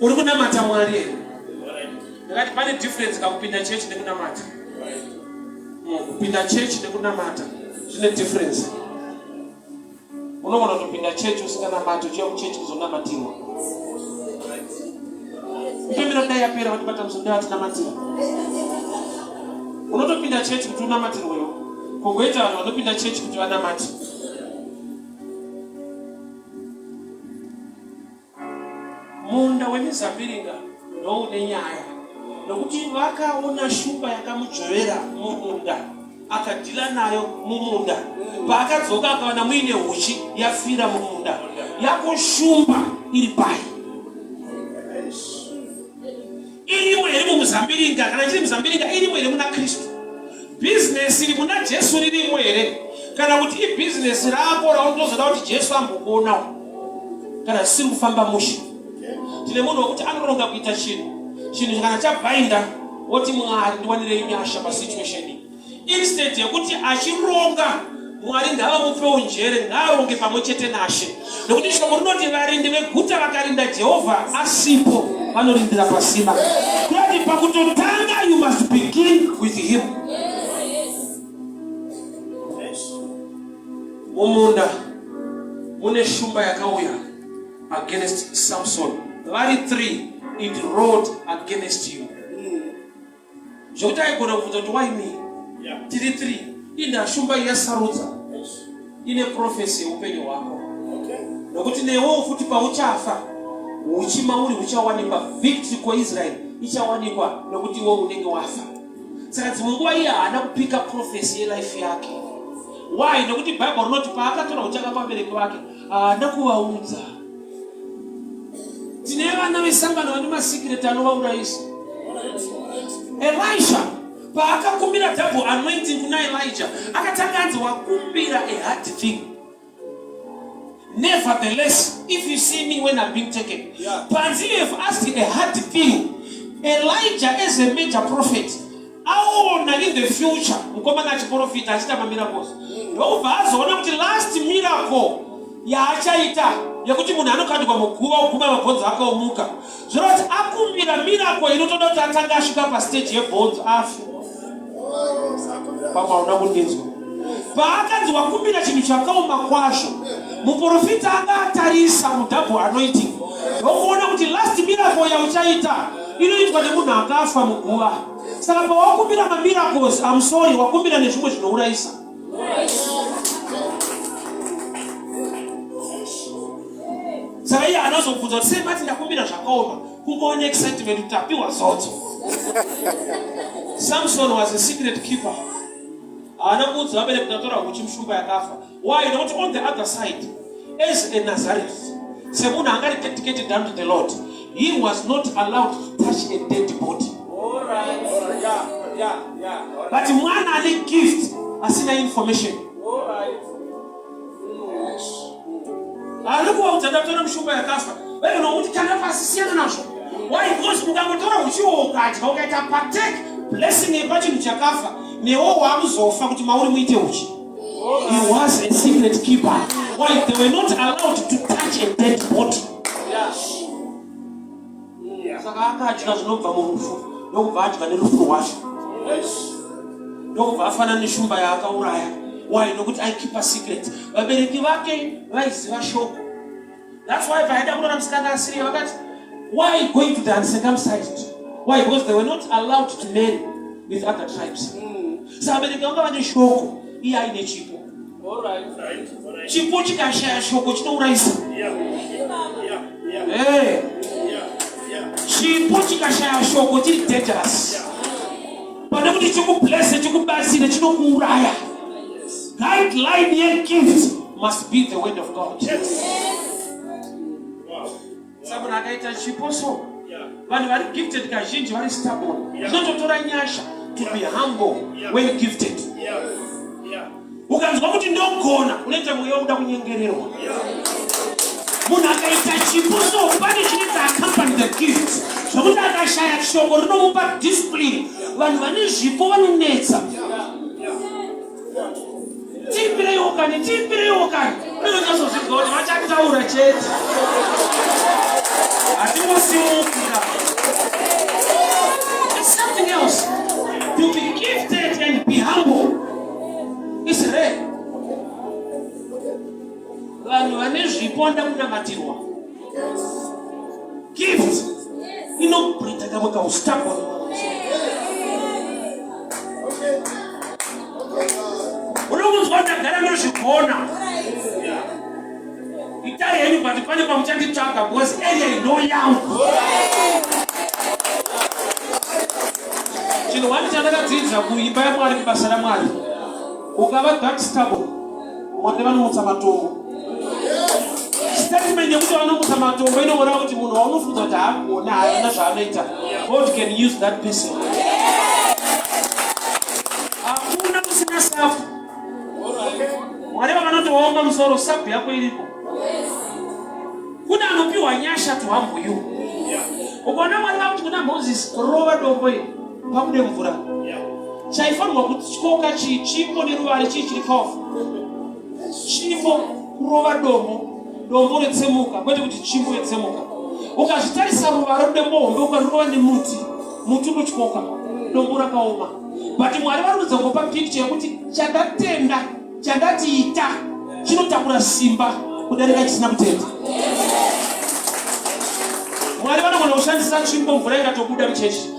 Uri kunamata Mwari here? Ndakati pane difference kakupinda church nekunamata. Kupinda church nekunamata zvine difference. Unogona kutopinda church usinganamati uchiuya kuchurch kuzonamatirwa. Kutomira dai yapera vatibata musoro dai vatinamatira. Unotopinda church kuti unamatirwewo. Kogoita vanhu vanopinda church kuti vanamate. Munda wemizambiringa ndoune nyaya nokuti vakaona shumba yakamudzvovera mumunda. Akadhila nayo mumunda. Paakadzoka akawana muine huchi yafira mumunda. Yako shumba iri pai? Irimo here mumuzambiringa? Kana chiri muzambiringa irimo here muna Kristu? Bhizinesi iri muna Jesu ririmo here? Kana kuti ibhizinesi rako raunotozoda kuti Jesu ambokuonawo kana zvisiri kufamba mushe? Tine munhu wekuti anoronga kuita chinhu, chinhu kana chabhainda woti Mwari ndiwanirei nyasha pasituation iyi. Instead yekuti achironga Mwari ngavamupewo njere, ngaaronge pamwe chete naShe, nekuti shoko rinoti varindi veguta vakarinda Jehovha asipo vanorindira pasina. Kurati pakutotanga you must begin with him. Mumunda mune shumba yakauya against Samson, vari 3 it roared against you. Zvekuti aigona kubvunza kuti why me? Tiri 3 inda shumba yasarudza ine prophecy yeupenyu hwako. Nokuti newewo futi pauchafa huchi mauri huchawanikwa, victory kuIsrael ichawanikwa nokuti iwe unenge wafa. Saka dzimwe nguva iye haana kupika prophecy yelife yake. Why? Nokuti Bible rinoti paakatora huchi akapa vabereki vake haana kuvaudza. Tine vana vesangano vane masikireti anovaurayisa. Elisha paakakumbira double anointing kuna Elijah, akatanga anzi wakumbira a hard thing. Nevertheless, if you see me when I'm being taken, panzi you have asked a hard thing. Elijah as a major prophet aona in the future mukomana achiprofita achiita mamiracles, ndokubva azoona kuti last miracle yaachaita yekuti munhu anokandwa muguva oguma mabhonzo ake omuka, zvoreva kuti akumbira miracle inotoda kuti atange asvika pastage yebhonzo afe. Pamwe hauna kundinzwa. Paakanzi wakumbira chinhu chakaoma kwazvo, muprofita anga atarisa mudouble anointing ndokuona kuti last miracle yauchaita inoitwa nemunhu akafa muguva. Saka pawakumbira mamiracles, I'm sorry, wakumbira nezvimwe zvinourayisa. Saka iye anozobvunza kuti sei mati ndakumbira zvakaoma, kungova neexcitement kuti apiwa zodzo. Samson was a secret keeper. Haana kuudza vabereki kuti atora huchi mushumba yakafa. Why? Nokuti on the other side, as a Nazareth, semunhu anga ari dedicated unto the Lord, he was not allowed to touch a dead body. All right. Yeah, yeah, yeah. But mwana ane gift asina information. All right. Haana kuvaudza ndatora mushumba yakafa. Vaigona kuti kanda pasi, siyana nazvo. Why? Because ukangotora huchiwo ukadya ukaita partake blessing yepachinhu chakafa, newo wakuzofa kuti mauri muite huchi. He was a secret keeper. Why? They were not allowed to touch a dead body. Saka akadya zvinobva murufu, ndokubva adya nerufu rwacho, ndokubva afanana neshumba yaakauraya. Why? Nokuti aikeepa secret. Vabereki vake vaiziva shoko. That's why paida kuroora musikana asiriye vakati, why going to the uncircumcised? Why? Because they were not allowed to marry with other tribes. Saka vabereki vanga vane shoko, iye aine chipo. All right. Right. All right. Chipo chikashaya shoko chinourayisa. Yeah. Yeah. Yeah. Hey. Yeah. Yeah. Chipo chikashaya shoko chiri dangerous. Pane kuti chikublesse, chikubatsire, chinokuuraya. Guideline yegift must be the word of God. Yes. Wow. Saka munhu akaita chipo so, Yeah. vanhu vari gifted kazhinji vari stubborn. Yeah. Zvinototora nyasha to be humble when gifted. Yeah. Yeah. Ukanzwa kuti ndogona, unoita mweya wekuda kunyengererwa. Yeah. Munhu akaita chipo so, pane chinoita accompany the gift, zvokuti akashaya shoko rinomupa discipline. Vanhu vane zvipo vanonetsa. Tiimbireiwo kani, tiimbireiwo kani. Unozozvinzwa kuti vachataura chete, hatingosimuki ka. It's something else to be gifted and be humble. It's rare. Vanhu vane zvipo vanoda kunamatirwa. Gift inobrita kamwe kaustubborn. Unokunzwa ndagara ndozvigona. Itai henyu, but pane pamuchanditsvaga because area ino yangu. Chinhu wani chandakadzidza kuimba yaMwari, kubasa raMwari. Ukava that stubborn, Mwari vanomutsa matombo. Statement yekuti vanomutsa matombo inomoreva kuti munhu waunofunga kuti haagona haana zvaanoita. God can use that person. Hakuna kusina safu. Mwari vakanoti waoma musoro, safu yako iriko. Kune anopiwa nyasha to humble you. Ukaona Mwari vakuti kuna Moses, rova dombo iri pabude mvura. Chaifanirwa kutyoka chii? Chimbo neruvare chii chiri powerful? Chimbo kurova dombo, dombo retsemuka, kwete kuti chimbo yetsemuka. Ukazvitarisa ruvare rudombo hombe ukarurova nemuti, muti unotyoka, dombo rakaoma. But Mwari vari kudza kupa picture yekuti chandatenda Chandati ita chinotakura simba kudarika chisina kutenda. Mwari vanogona kushandisa tsvimbo mvura ikatobuda muchechi.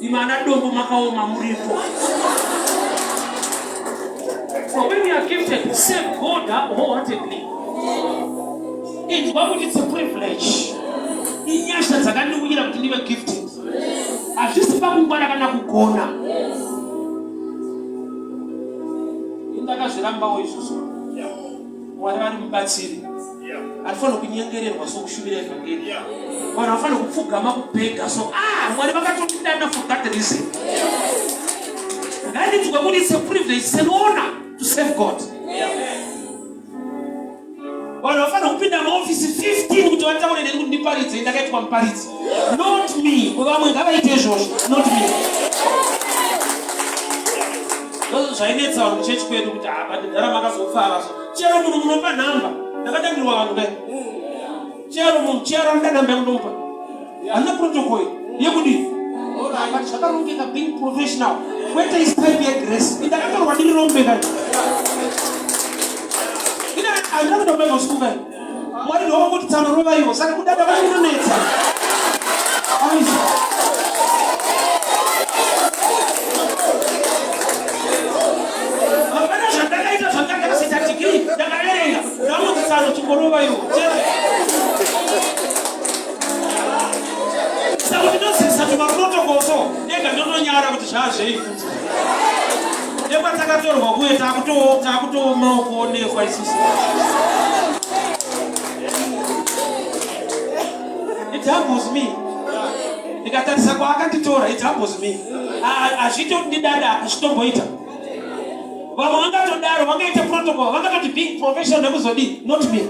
Imi ana dombo makaoma muripo. So when we are gifted, serve God wholeheartedly. Inzwa kuti it's a privilege. Inyasha dzakandiwira kuti ndive gifted. Hazvisi pakungwara kana kugona. Ndakazvirambawo izvozvo. Mwari vari mubatsiri. Hatifanira kunyengererwa sokushumira evhangeri. Vanhu vafanira kupfugama kubhega so ah Mwari vakatondidana for that reason. Ngandinzwe kuti it's a privilege, it's an honor to serve God. Vanhu vafanira kupinda maofisi 15 kuti vataure neni kuti ndiparidze, ndakaitwa muparidzi. Not me. Vamwe ngavaite izvozvo, not me. Ndozvo zvainetsa vanhu kuchechi kwedu kuti apa ah, ndidhara makazopfava so. Chero munhu munopa nhamba, ndakatandirwa vanhu dai. Chero munhu chero anoda nhamba yekundomupa. Handina protocol yekudii? But zvakarongeka being professional. Kwete is type yegrace. Ndakatorwa ndiri rombe kai. Ina handina kuenda kuBible school kai. Mwari ndowangoti tsano rova iwo saka kudada kwacho kunonetsa. Hapana zvandakaita zvandakaita degree ndakaverenga ndangoti tsano chingorova iwo chete. Saka ndinozivisa tumaprotocol so ndega ndinotonyara kuti zvazvei futi nekwatakatorwa kuye takutoomawo kuonekwa isusu. It humbles me. Ndikatarisa kwaakanditora it humbles me. Hazviite kuti ndidada hazvitomboita. Vamwe vangatodaro vangaite protocol vangatoti being professional nekuzodii not me.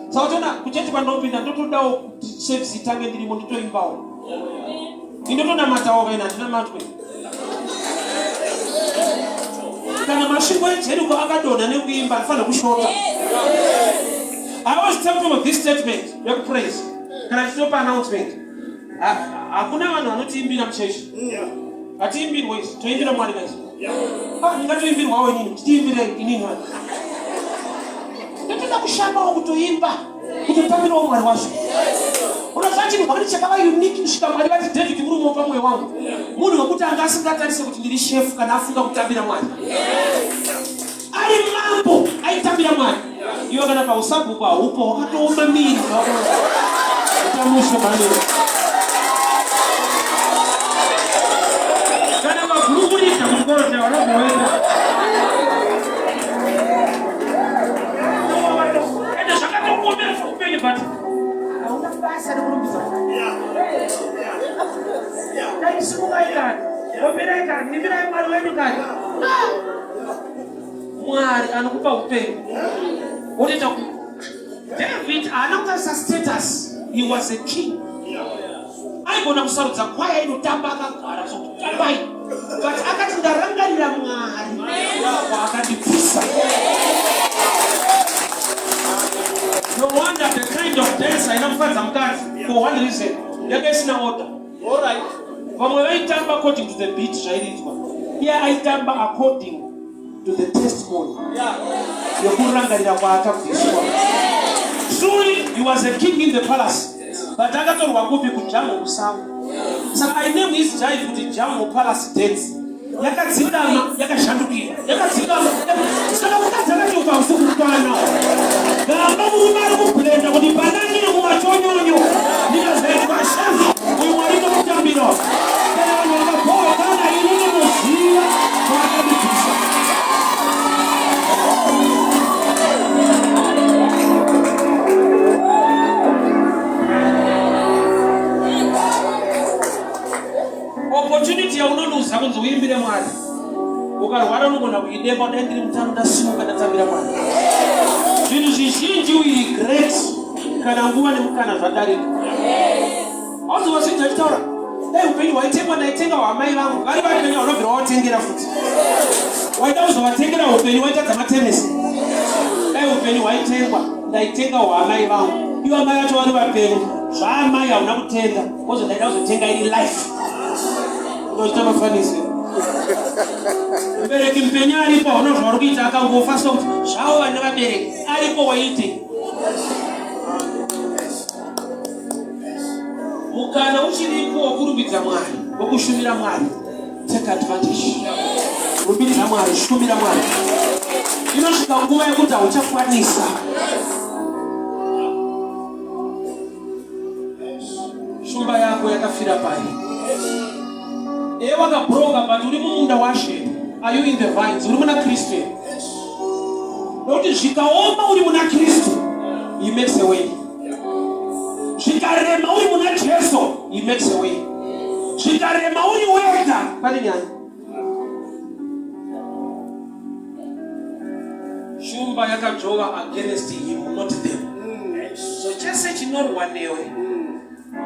Saka toona kuchechi kwandinopinda ndotodawo kuti service itange ndirimo ndotoimbawo. Ndinotonamatawo kaina handina matwe. Kana masvingo eJeriko akadonha nekuimba anofanira kushota. I always tell people this statement yekupraise kana tichitopa announcement. Hakuna vanhu vanotiimbira muchechi. Hatiimbirwe isu, toimbira Mwari guys. Ah, ndingatoimbirwawo inini, tiimbirei inini vanhu. Ndotoda kushambawo kutoimba, kutotambirawo Mwari wacho. Unoziva chinhu zvakati chakava unique kusvika Mwari vati David murume wepamwoyo wangu. Munhu wekuti anga asingatarise kuti ndiri shefu kana afunga kutambira Mwari. Ari mambo aitambira Mwari. Iwe kana pausabhuku haupo wakatooma miri zvako. Itamushe mhani. Kana magurukurita kuchikoro chavo vanozoenda. Ende zvakatokuomera zveupenyu but hauna basa rekurumbidza. Dai simukai kani. Omberai kani. Imbirai Mwari wenyu kani. Mwari anokupa upenyu wotoita ku David haana kutarisa status, he was a king. Aigona kusarudza kwaya inotamba akagara sokutambai, but akati ndarangarira Mwari waakandibvisa. No wonder the kind of dance haina kufadza mukadzi for one reason, yanga isina order. Vamwe vaitamba according to the beat zvairidzwa, iye aitamba according to the testimony yekurangarira kwaakabviswa. Truly he was a king in the palace, but akatorwa kupi? Kujango kusango. Saka I name his jive kuti Jango Palace Dance. Yakadzikama, yakashandukira, yakadzikama. Saka mukadzi akati uka usiku kukwana. Gamba murume ari kublenda kuti panangire kumachonyonyo. Ndikazoitwa shefu, uyu Mwari ndokutambira. Kana vanhu vakabhohwa kana ini ndinoziva kwaakandibvisa. Unodemba dai ndiri mutano ndasimuka ndatambira Mwari. Zvinhu zvizhinji we regret kana nguva nemukana zvadarika. Auzi vazhinji vachitaura dai upenyu hwaitengwa ndaitenga hwamai vangu vari vapenyu vanobvira wavatengera futi waida kuzovatengera upenyu waitadza matenesi dai upenyu hwaitengwa ndaitenga hwaamai vangu ivo amai vacho vari vapenyu zvaamai hauna kutenga kozo ndaida kuzotenga iri life unochita mafanisi mubereki mupenyu aripo hauna zvauri kuita akangofa sokuti zvavo vane vabereki aripo waite mukana uchiripo wokurumbidza Mwari, wokushumira Mwari, take advantage. Rumbidza Mwari, shumira Mwari. Inosvika nguva yekuti hauchakwanisa. Shumba yako yakafira pai? Ewe wakabroka but uri mumunda washe. Are you in the vines? Uri muna Kristu here? Nokuti zvikaoma uri muna Kristu, he makes a way. Zvikarema uri muna Jesu, he makes a way. Zvikarema uri wega, pane nyaya. Shumba yakadzvova against him, not them. So chese chinorwa newe,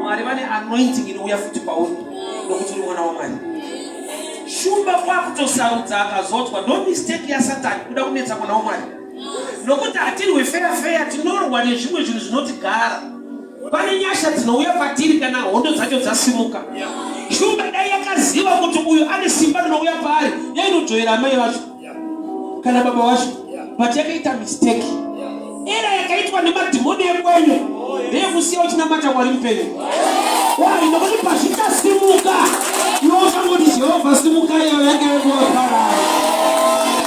Mwari vane anointing inouya futi pauri nokuti uri mwana waMwari. Shumba kwakutosarudza akazodzwa, no mistake yaSatani kuda kunetsa mwana waMwari. Nokuti hatirwe feya feya, tinorwa nezvimwe zvinhu zvinotigara. Pane nyasha dzinouya patiri kana hondo dzacho dzasimuka. Shumba dai yakaziva kuti uyu ane simba rinouya paari, yainodzvoera amai vacho kana baba vacho, but yakaita mistake. Era yakaitwa nemadhimoni ekwenyu ndeyekusiya uchinamata Mwari mupenyu. Why? Nokuti pazvichasimuka iwe uchangoti Jehovha simuka, iyo yange yekuvaparara.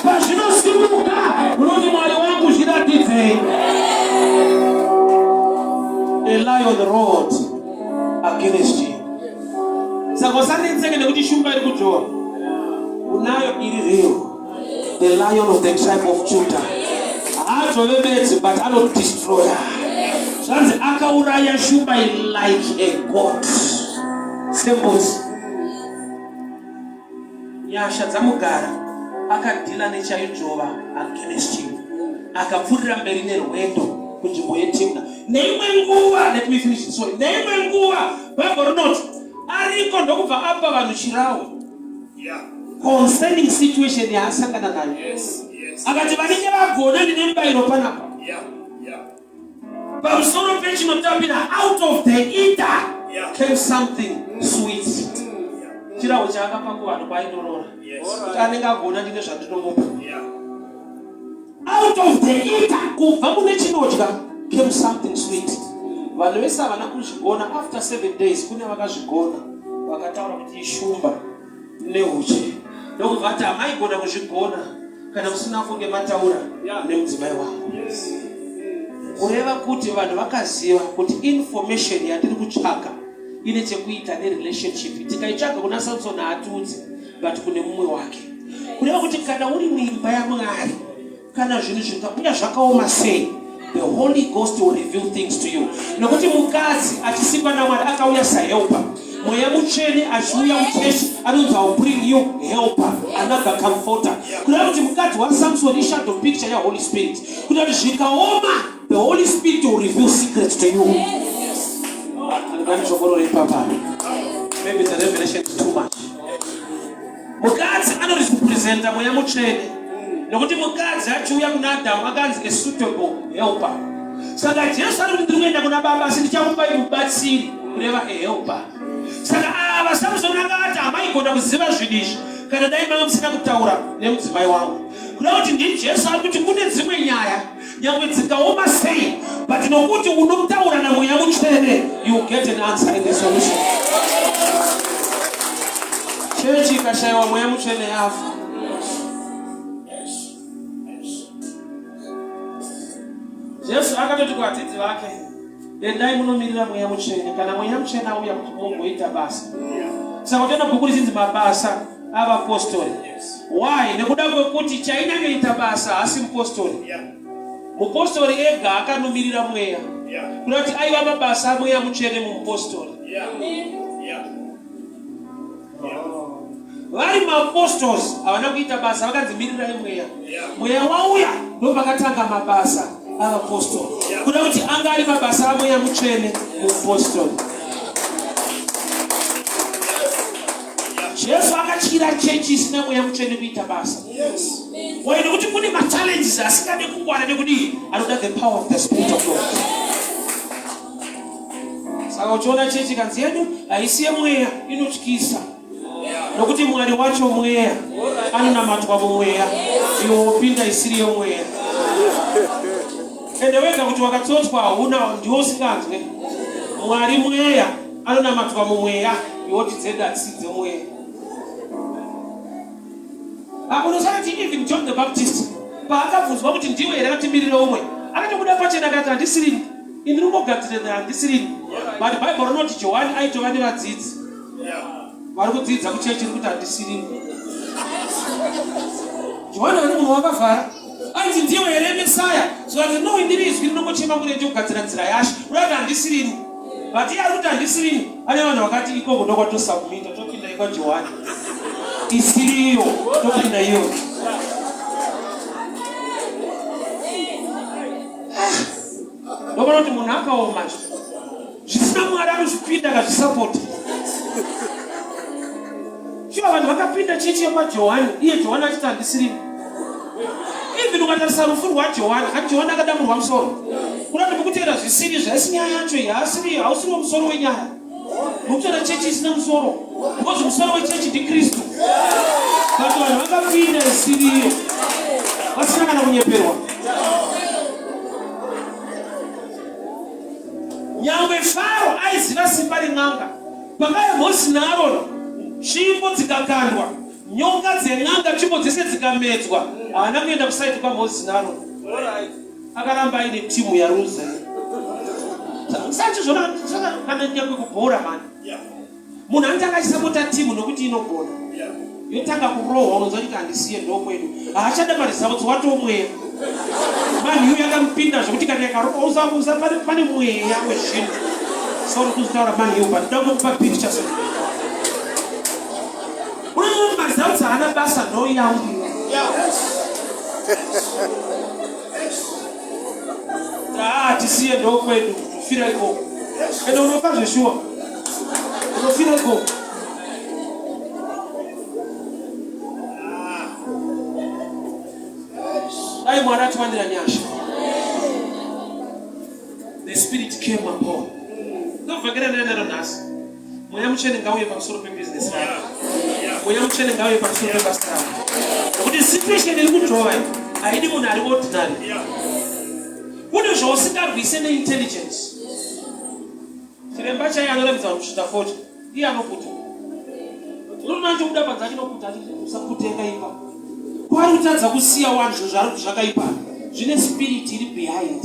Pazvinosimuka unoti Mwari wangu zviratidzei. A lion roared against you. Saka usanetseke nekuti shumba iri kudzvova. Unayo iri real. The lion of the tribe of Judah. Haadzove bedzi but anodestroya. Zvanzi akauraya shumba like a goat. Sembudzi. Nyasha dzamugara akadhila nechaijova against you. Akapfuurira mberi nerwendo kunzvimbo yeTimna. Neimwe nguva, let me finish this story. Neimwe nguva Bible rinoti ariko ndokubva apa vanhu chirawo. Yeah. Concerning situation yaasangana nayo. Yes. Yes. Akati vanenge vagona ndine mubayiro panapa. Yeah. Yeah. Pamusoro pechinotapira out of the eater Yeah. came something sweet. Yeah. Chirawo chaakapa kuvanhu kwaaindoroora. Yes. Kuti anenge agona ndine zvandinomupa. Yeah. Out of the eater, kubva mune chinodya came something sweet. Vanhu vese havana kuzvigona. After 7 days kune vakazvigona vakataura kuti ishumba neuchi, ndokubva ati hamaigona kuzvigona kana musina kunge mataura nemudzimai wangu. Yes. Kureva kuti vanhu vakaziva kuti information yatiri kutsvaka ine chekuita nerelationship. Tikaitsvaga kuna Samson haatiudzi, but kune mumwe wake. Kureva kuti kana uri muimba yaMwari, kana zvinhu zvikabuda zvakaoma sei, the Holy Ghost will reveal things to you. Nokuti mukadzi achisikwa naMwari akauya sahelper. Mweya Mutsvene achiuya muchechi anonzi I will bring you helper, another comforter. Kureva kuti mukadzi waSamson ishadow picture yaHoly Spirit. Kureva kuti zvikaoma, the Holy Spirit will reveal secrets to you. Ndanichokorora ipapa. Maybe the revelation is too much. Mukadzi anorepresenta Mweya Mutsvene nokuti mukadzi achiuya kuna Adhamu akanzi a suitable helper. Saka Jesu ari kuti ndiri kuenda kuna Baba asi ndichakupai mubatsiri, kureva a helper. Saka ava Samsoni akati hamaigona kuziva zvinhu izvi kana dai manga musina kutaura nemudzimai wangu. Kureva kuti ndiJesu ari kuti kune dzimwe nyaya nyangwe dzikaoma sei, but nokuti unotaura naMweya Mutsvene, you get an answer and a solution. Chechi ikashayiwa Mweya Mutsvene yafa. Jesu akatoti kuvadzidzi vake, endai munomirira Mweya Mutsvene, kana Mweya Mutsvene auya kuti mugoita basa. Saka utoona bhuku richinzi Mabasa Avapostori. Why? Nekuda kwekuti chainyanyoita basa haasi mupostori. Mupostori ega akanomirira Mweya. Kuda kuti aiva mabasa aMweya Mutsvene mumupostori. Vari maapostles havana kuita basa, vakanzi mirirai mweya. Mweya wauya ndopakatanga mabasa avapostori. Kuda kuti anga ari mabasa amweya mutsvene mupostori. Jesu akatyira chechi isina mweya mutsvene kuita basa. Why? Nekuti kune machallenges asingade kungwara nekudii, anoda the power of the spirit of God. Saka uchiona chechi kanzi yedu haisi yemweya, inotyisa nokuti Mwari wacho mweya, anonamatwa mumweya, iwe wopinda isiri yemweya. Ende wega kuti wakatsotswa hauna, ndiwo usinganzwe. Mwari mweya, anonamatwa mumweya, iwe woti dzedu hadzisi dzemweya. Unosara kuti even John the Baptist paakabvunzwa kuti ndiwe here akatimirira umwe, akatobuda pachena akati handisirini, ini ndiri handisirini. But Bible rinoti Johani aitova nevadzidzi vari kudzidza kuchechi iri kuti handisirini. Johani ari munhu wakavhara ainzi ndiwe here Mesaya, zvikanzi no, ndiri izwi rinongochema murenje kugadzira nzira yaShe, uda kuti handisirini. But iye ari kuti handisirini, ane vanhu vakati ikoko ndokwatosubmita topinda ikwaJohani isiriyo, topinda iyo. Ndobona kuti munhu akaoma zvisina Mwari anozvipinda akazvisapota. Shuwa vanhu vakapinda chechi yekwaJohani, iye Johani achiti handisirini. Even ukatarisa rufu rwaJohani, hanti Johani akadamburwa musoro. Kuda kuti mukuteera zvisiri zvaisi nyaya yacho iyi, haasiri hausiriwo musoro wenyaya. Mukuteera chechi isina musoro. Because musoro wechechi ndiKristu. But vanhu vakapinda isiriyo. Vasina kana kunyeperwa. Nyangwe Faro aiziva simba ren'anga. Pakauya Mozisi naAroni, tsvimbo dzikakandwa, nyoka dzen'anga, tsvimbo dzese dzikamedzwa. Haana kuenda kusaidi kwaMozisi naAroni. Akaramba aine timu yaruza. Musachizvona kana nyangwe kubhora mani. Munhu anotanga achisapota timu nokuti inogona. Yotanga kurohwa unonzwa achiti handisiye ndokwedu. Haachada maresults watomweya. Man U yakamupinda zvekuti kana ikarohwa usabusa pane, pane mweya wezvinhu. Sorry kuzitaura Man U but ndoda kukupa picture so. Unoona kuti maresults haana basa ndo yangu. Ah, tisiye ndokwedu tofira ikoko. Ende unofa zveshuwa. Unofira ikoko. Dai Mwari atiwanira nyasha. The spirit came upon. Ndovhangera naro nhasi. Mweya Mutsvene ngauye pamusoro pebusiness rako. Mweya Mutsvene ngauye pamusoro pebasa rako. Nokuti situation iri kudhova iyi haidi munhu ari ordinary. Kune zvausingarwise neintelligence. Chiremba chaiye anoratidza vanhu kusvika 40 iye anoputa. Unoona achobuda panze achinoputa achiti usapute yakaipa. Kwaari kutadza kusiya wani zvinhu zvaari kuti zvakaipa zvine spirit iri behind.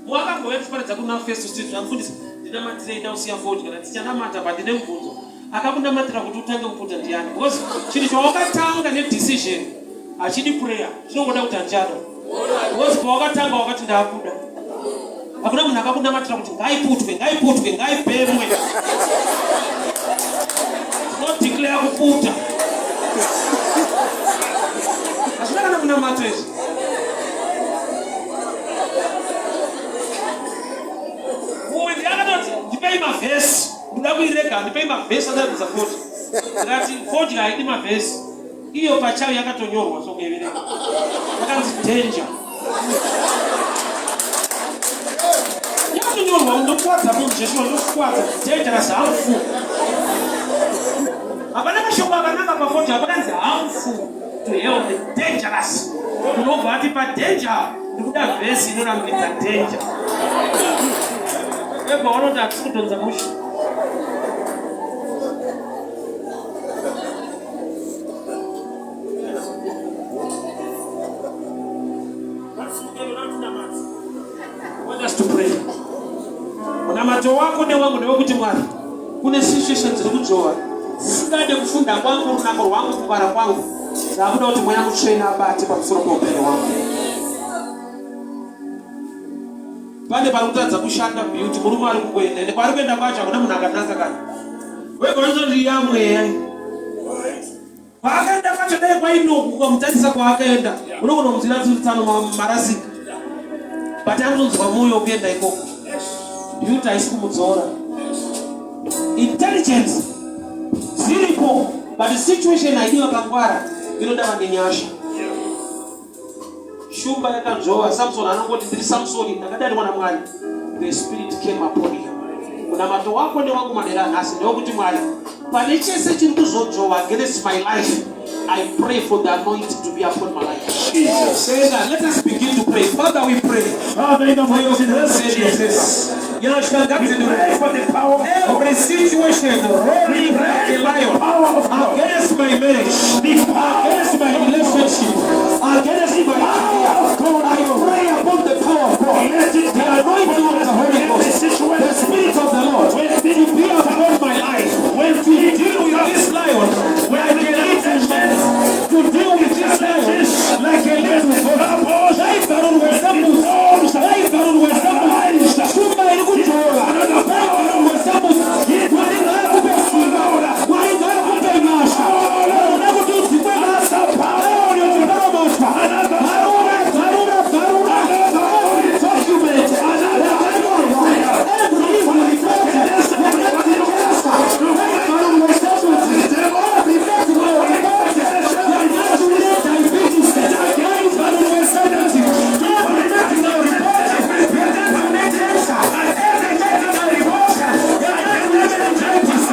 Wakambouya tichiparidza kuna First Street zvamufundisi ndinamatirei ndausiya fodya kana tichanamata but ndine mubvunzo akakunamatira kuti utange kuputa ndiani because chinhu chawakatanga nedecision hachidi prayer chinongoda kuti handichada because pawakatanga wakati ndakuda hakuna munhu akakunamatira kuti ngaiputwe ngaiputwe ngaibhemwe tinodeclare kuputa hazvina kana munamato izvi mumwe ndiye akatoti ndipei mavhesi ndoda kuirega ndipei mavhesi asaratidza fodya ndikati fodya haidi mavhesi iyo pachayo yakatonyorwa so kuiverenga yakanzi danger yakatonyorwa ndokwadza munhu zveshuwa ndokwadza dangerous harmful hapana mashoko akanaka pafodya pakanzi harmful to health dangerous unobva ati padanger ndikuda vhesi inorambidza danger eba vanoti hatisi kudhonza mushe Munamato wako newangu ndewekuti Mwari, kune situation dziri kudzvova dzisingade kufunda kwangu, runako rwangu, kungwara kwangu, dzakuda kuti Mweya Mutsvene abate pamusoro peupenyu hwangu. Pane pari kutadza kushanda beauty, murume ari kungoenda ende kwaari kuenda kwacho hakuna munhu akanaka kana. Wega yamweya. Kwaakaenda kwacho dai kwainoku ukamutarisa kwaakaenda unogona kumuti tsano marasika, but anotonzwa mwoyo wekuenda ikoko. Beauty haisi kumudzora, intelligence ziripo, but situation haidi vakangwara, inoda vane nyasha. Shumba yakanzvova Samson, anongoti, "Ndiri Samsoni, ndakadanwa naMwari." The spirit came upon him. Munamato wako newangu manheru anhasi ndewekuti, Mwari, pane chese chiri kuzodzvova against my life, I pray for the anointing to be upon my life. Jesus. Say that. Let us begin to pray. Father, we pray Father, in the for your mighty name grace of and your Jesus. favor. Nyasha We ngadzidure. pray for the power of God. Every situation roaring like a lion Power of God. against my marriage, The power against my relationship, against my career, of God. I pray upon the power of God, Let it the anointing of the Holy every Ghost, the situation. Spirit of the Lord, to be upon my life, When to deal with this lion like a little man, to deal with this lion like a little goat. Ngaibvarurwe sembudzi, ngaibvarurwe sembudzi, shumba iri kudzvova, ngaibvarurwe sembudzi. Mwari ngaakupe simba, Mwari ngaakupe nyasha. Unoda kuti udzingwe basa, unopromotwa, bvarura, bvarura, bvarura every document yakanyorwa, every evil report yakatengesa, ngaibvarurwe sembudzi. Every medical report yakati une diabetes, ngaibvarurwe sembudzi. Every medical report yakati une cancer, every medical report yakati une meningitis,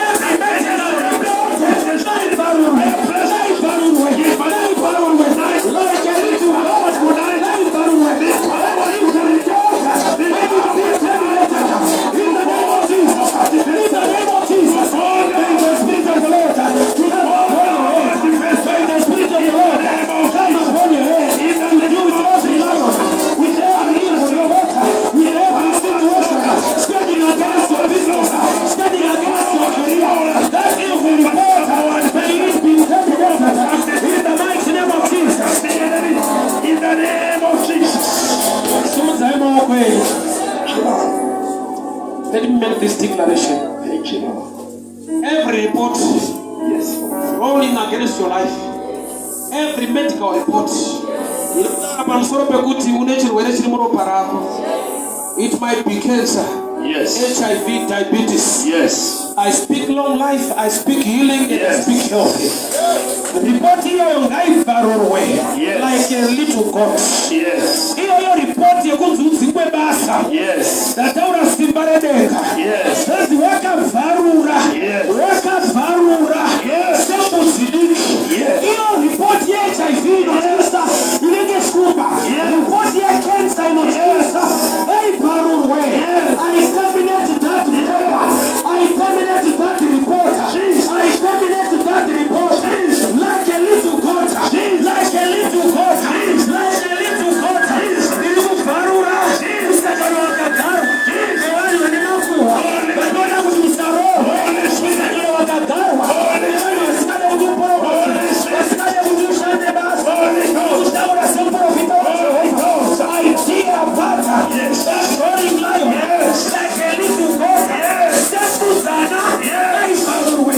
every medical report ngaibvarurwe, ngaibvarurwe, ngaibvarurwe like a little goat, ngaibvarurwe. Let evil report, let it be terminated in the name of Jesus, in the name of Jesus. May the Spirit of the Lord come upon your head. May the Spirit of the Lord come upon your head to deal with every lion, with every evil report, with every situation standing against your business, standing against your career. That evil report, may it be terminated in the mighty name of Jesus. In the name of Jesus. Simudzai maoko enyu. Let me make this declaration. Thank you, Lord. Every report Yes, Lord. rolling against your life, every medical report inotaura pamusoro pekuti une chirwere chiri muropa rako, it might be cancer, HIV, diabetes, I speak long life, I speak healing and I speak health. Ripoti iyoyo ngaibvarurwe like a little goat. Iyoyo ripoti yekunzi udzingwe basa, ndataura simba redenga. Zvenzi wakabvarura, wakabvarura sembudzi diki. Iyo ripoti yeHIV inotyisa inenge shumba, ripoti yecancer inotyisa, ngaibvarurwe. I terminate that paper. I terminate that report. I terminate that report like a little goat, like a little goat, like a little goat. Ndiri kubvarura musangano wakagarwa nevanhu vane makuhwa vanoda kuti usarohwe, musangano wakagarwa nevanhu vasingade kuti upromotwe, vasingade kuti ushande basa. Kutaura semuprofita waJehovha, I tear apart that roaring lion like a little goat. Sembudzana, ngaibvarurwe.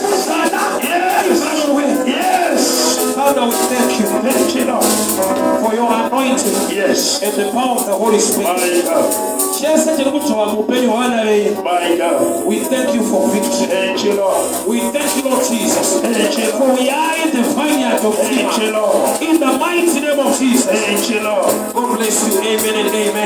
Sembudzana, ngaibvarurwe. Father, we thank you Thank you, Lord. For your anointing and the power of the Holy Spirit. My God. Chese chiri kudzvova muupenyu hwevana venyu, My God. we thank you for victory. Thank you, Lord. We thank you, Lord Jesus, Thank you, for Lord. we are in the vineyard of Thank Tima. you, Lord. In the mighty name of Jesus. Thank you, Lord. God bless you. Amen and amen.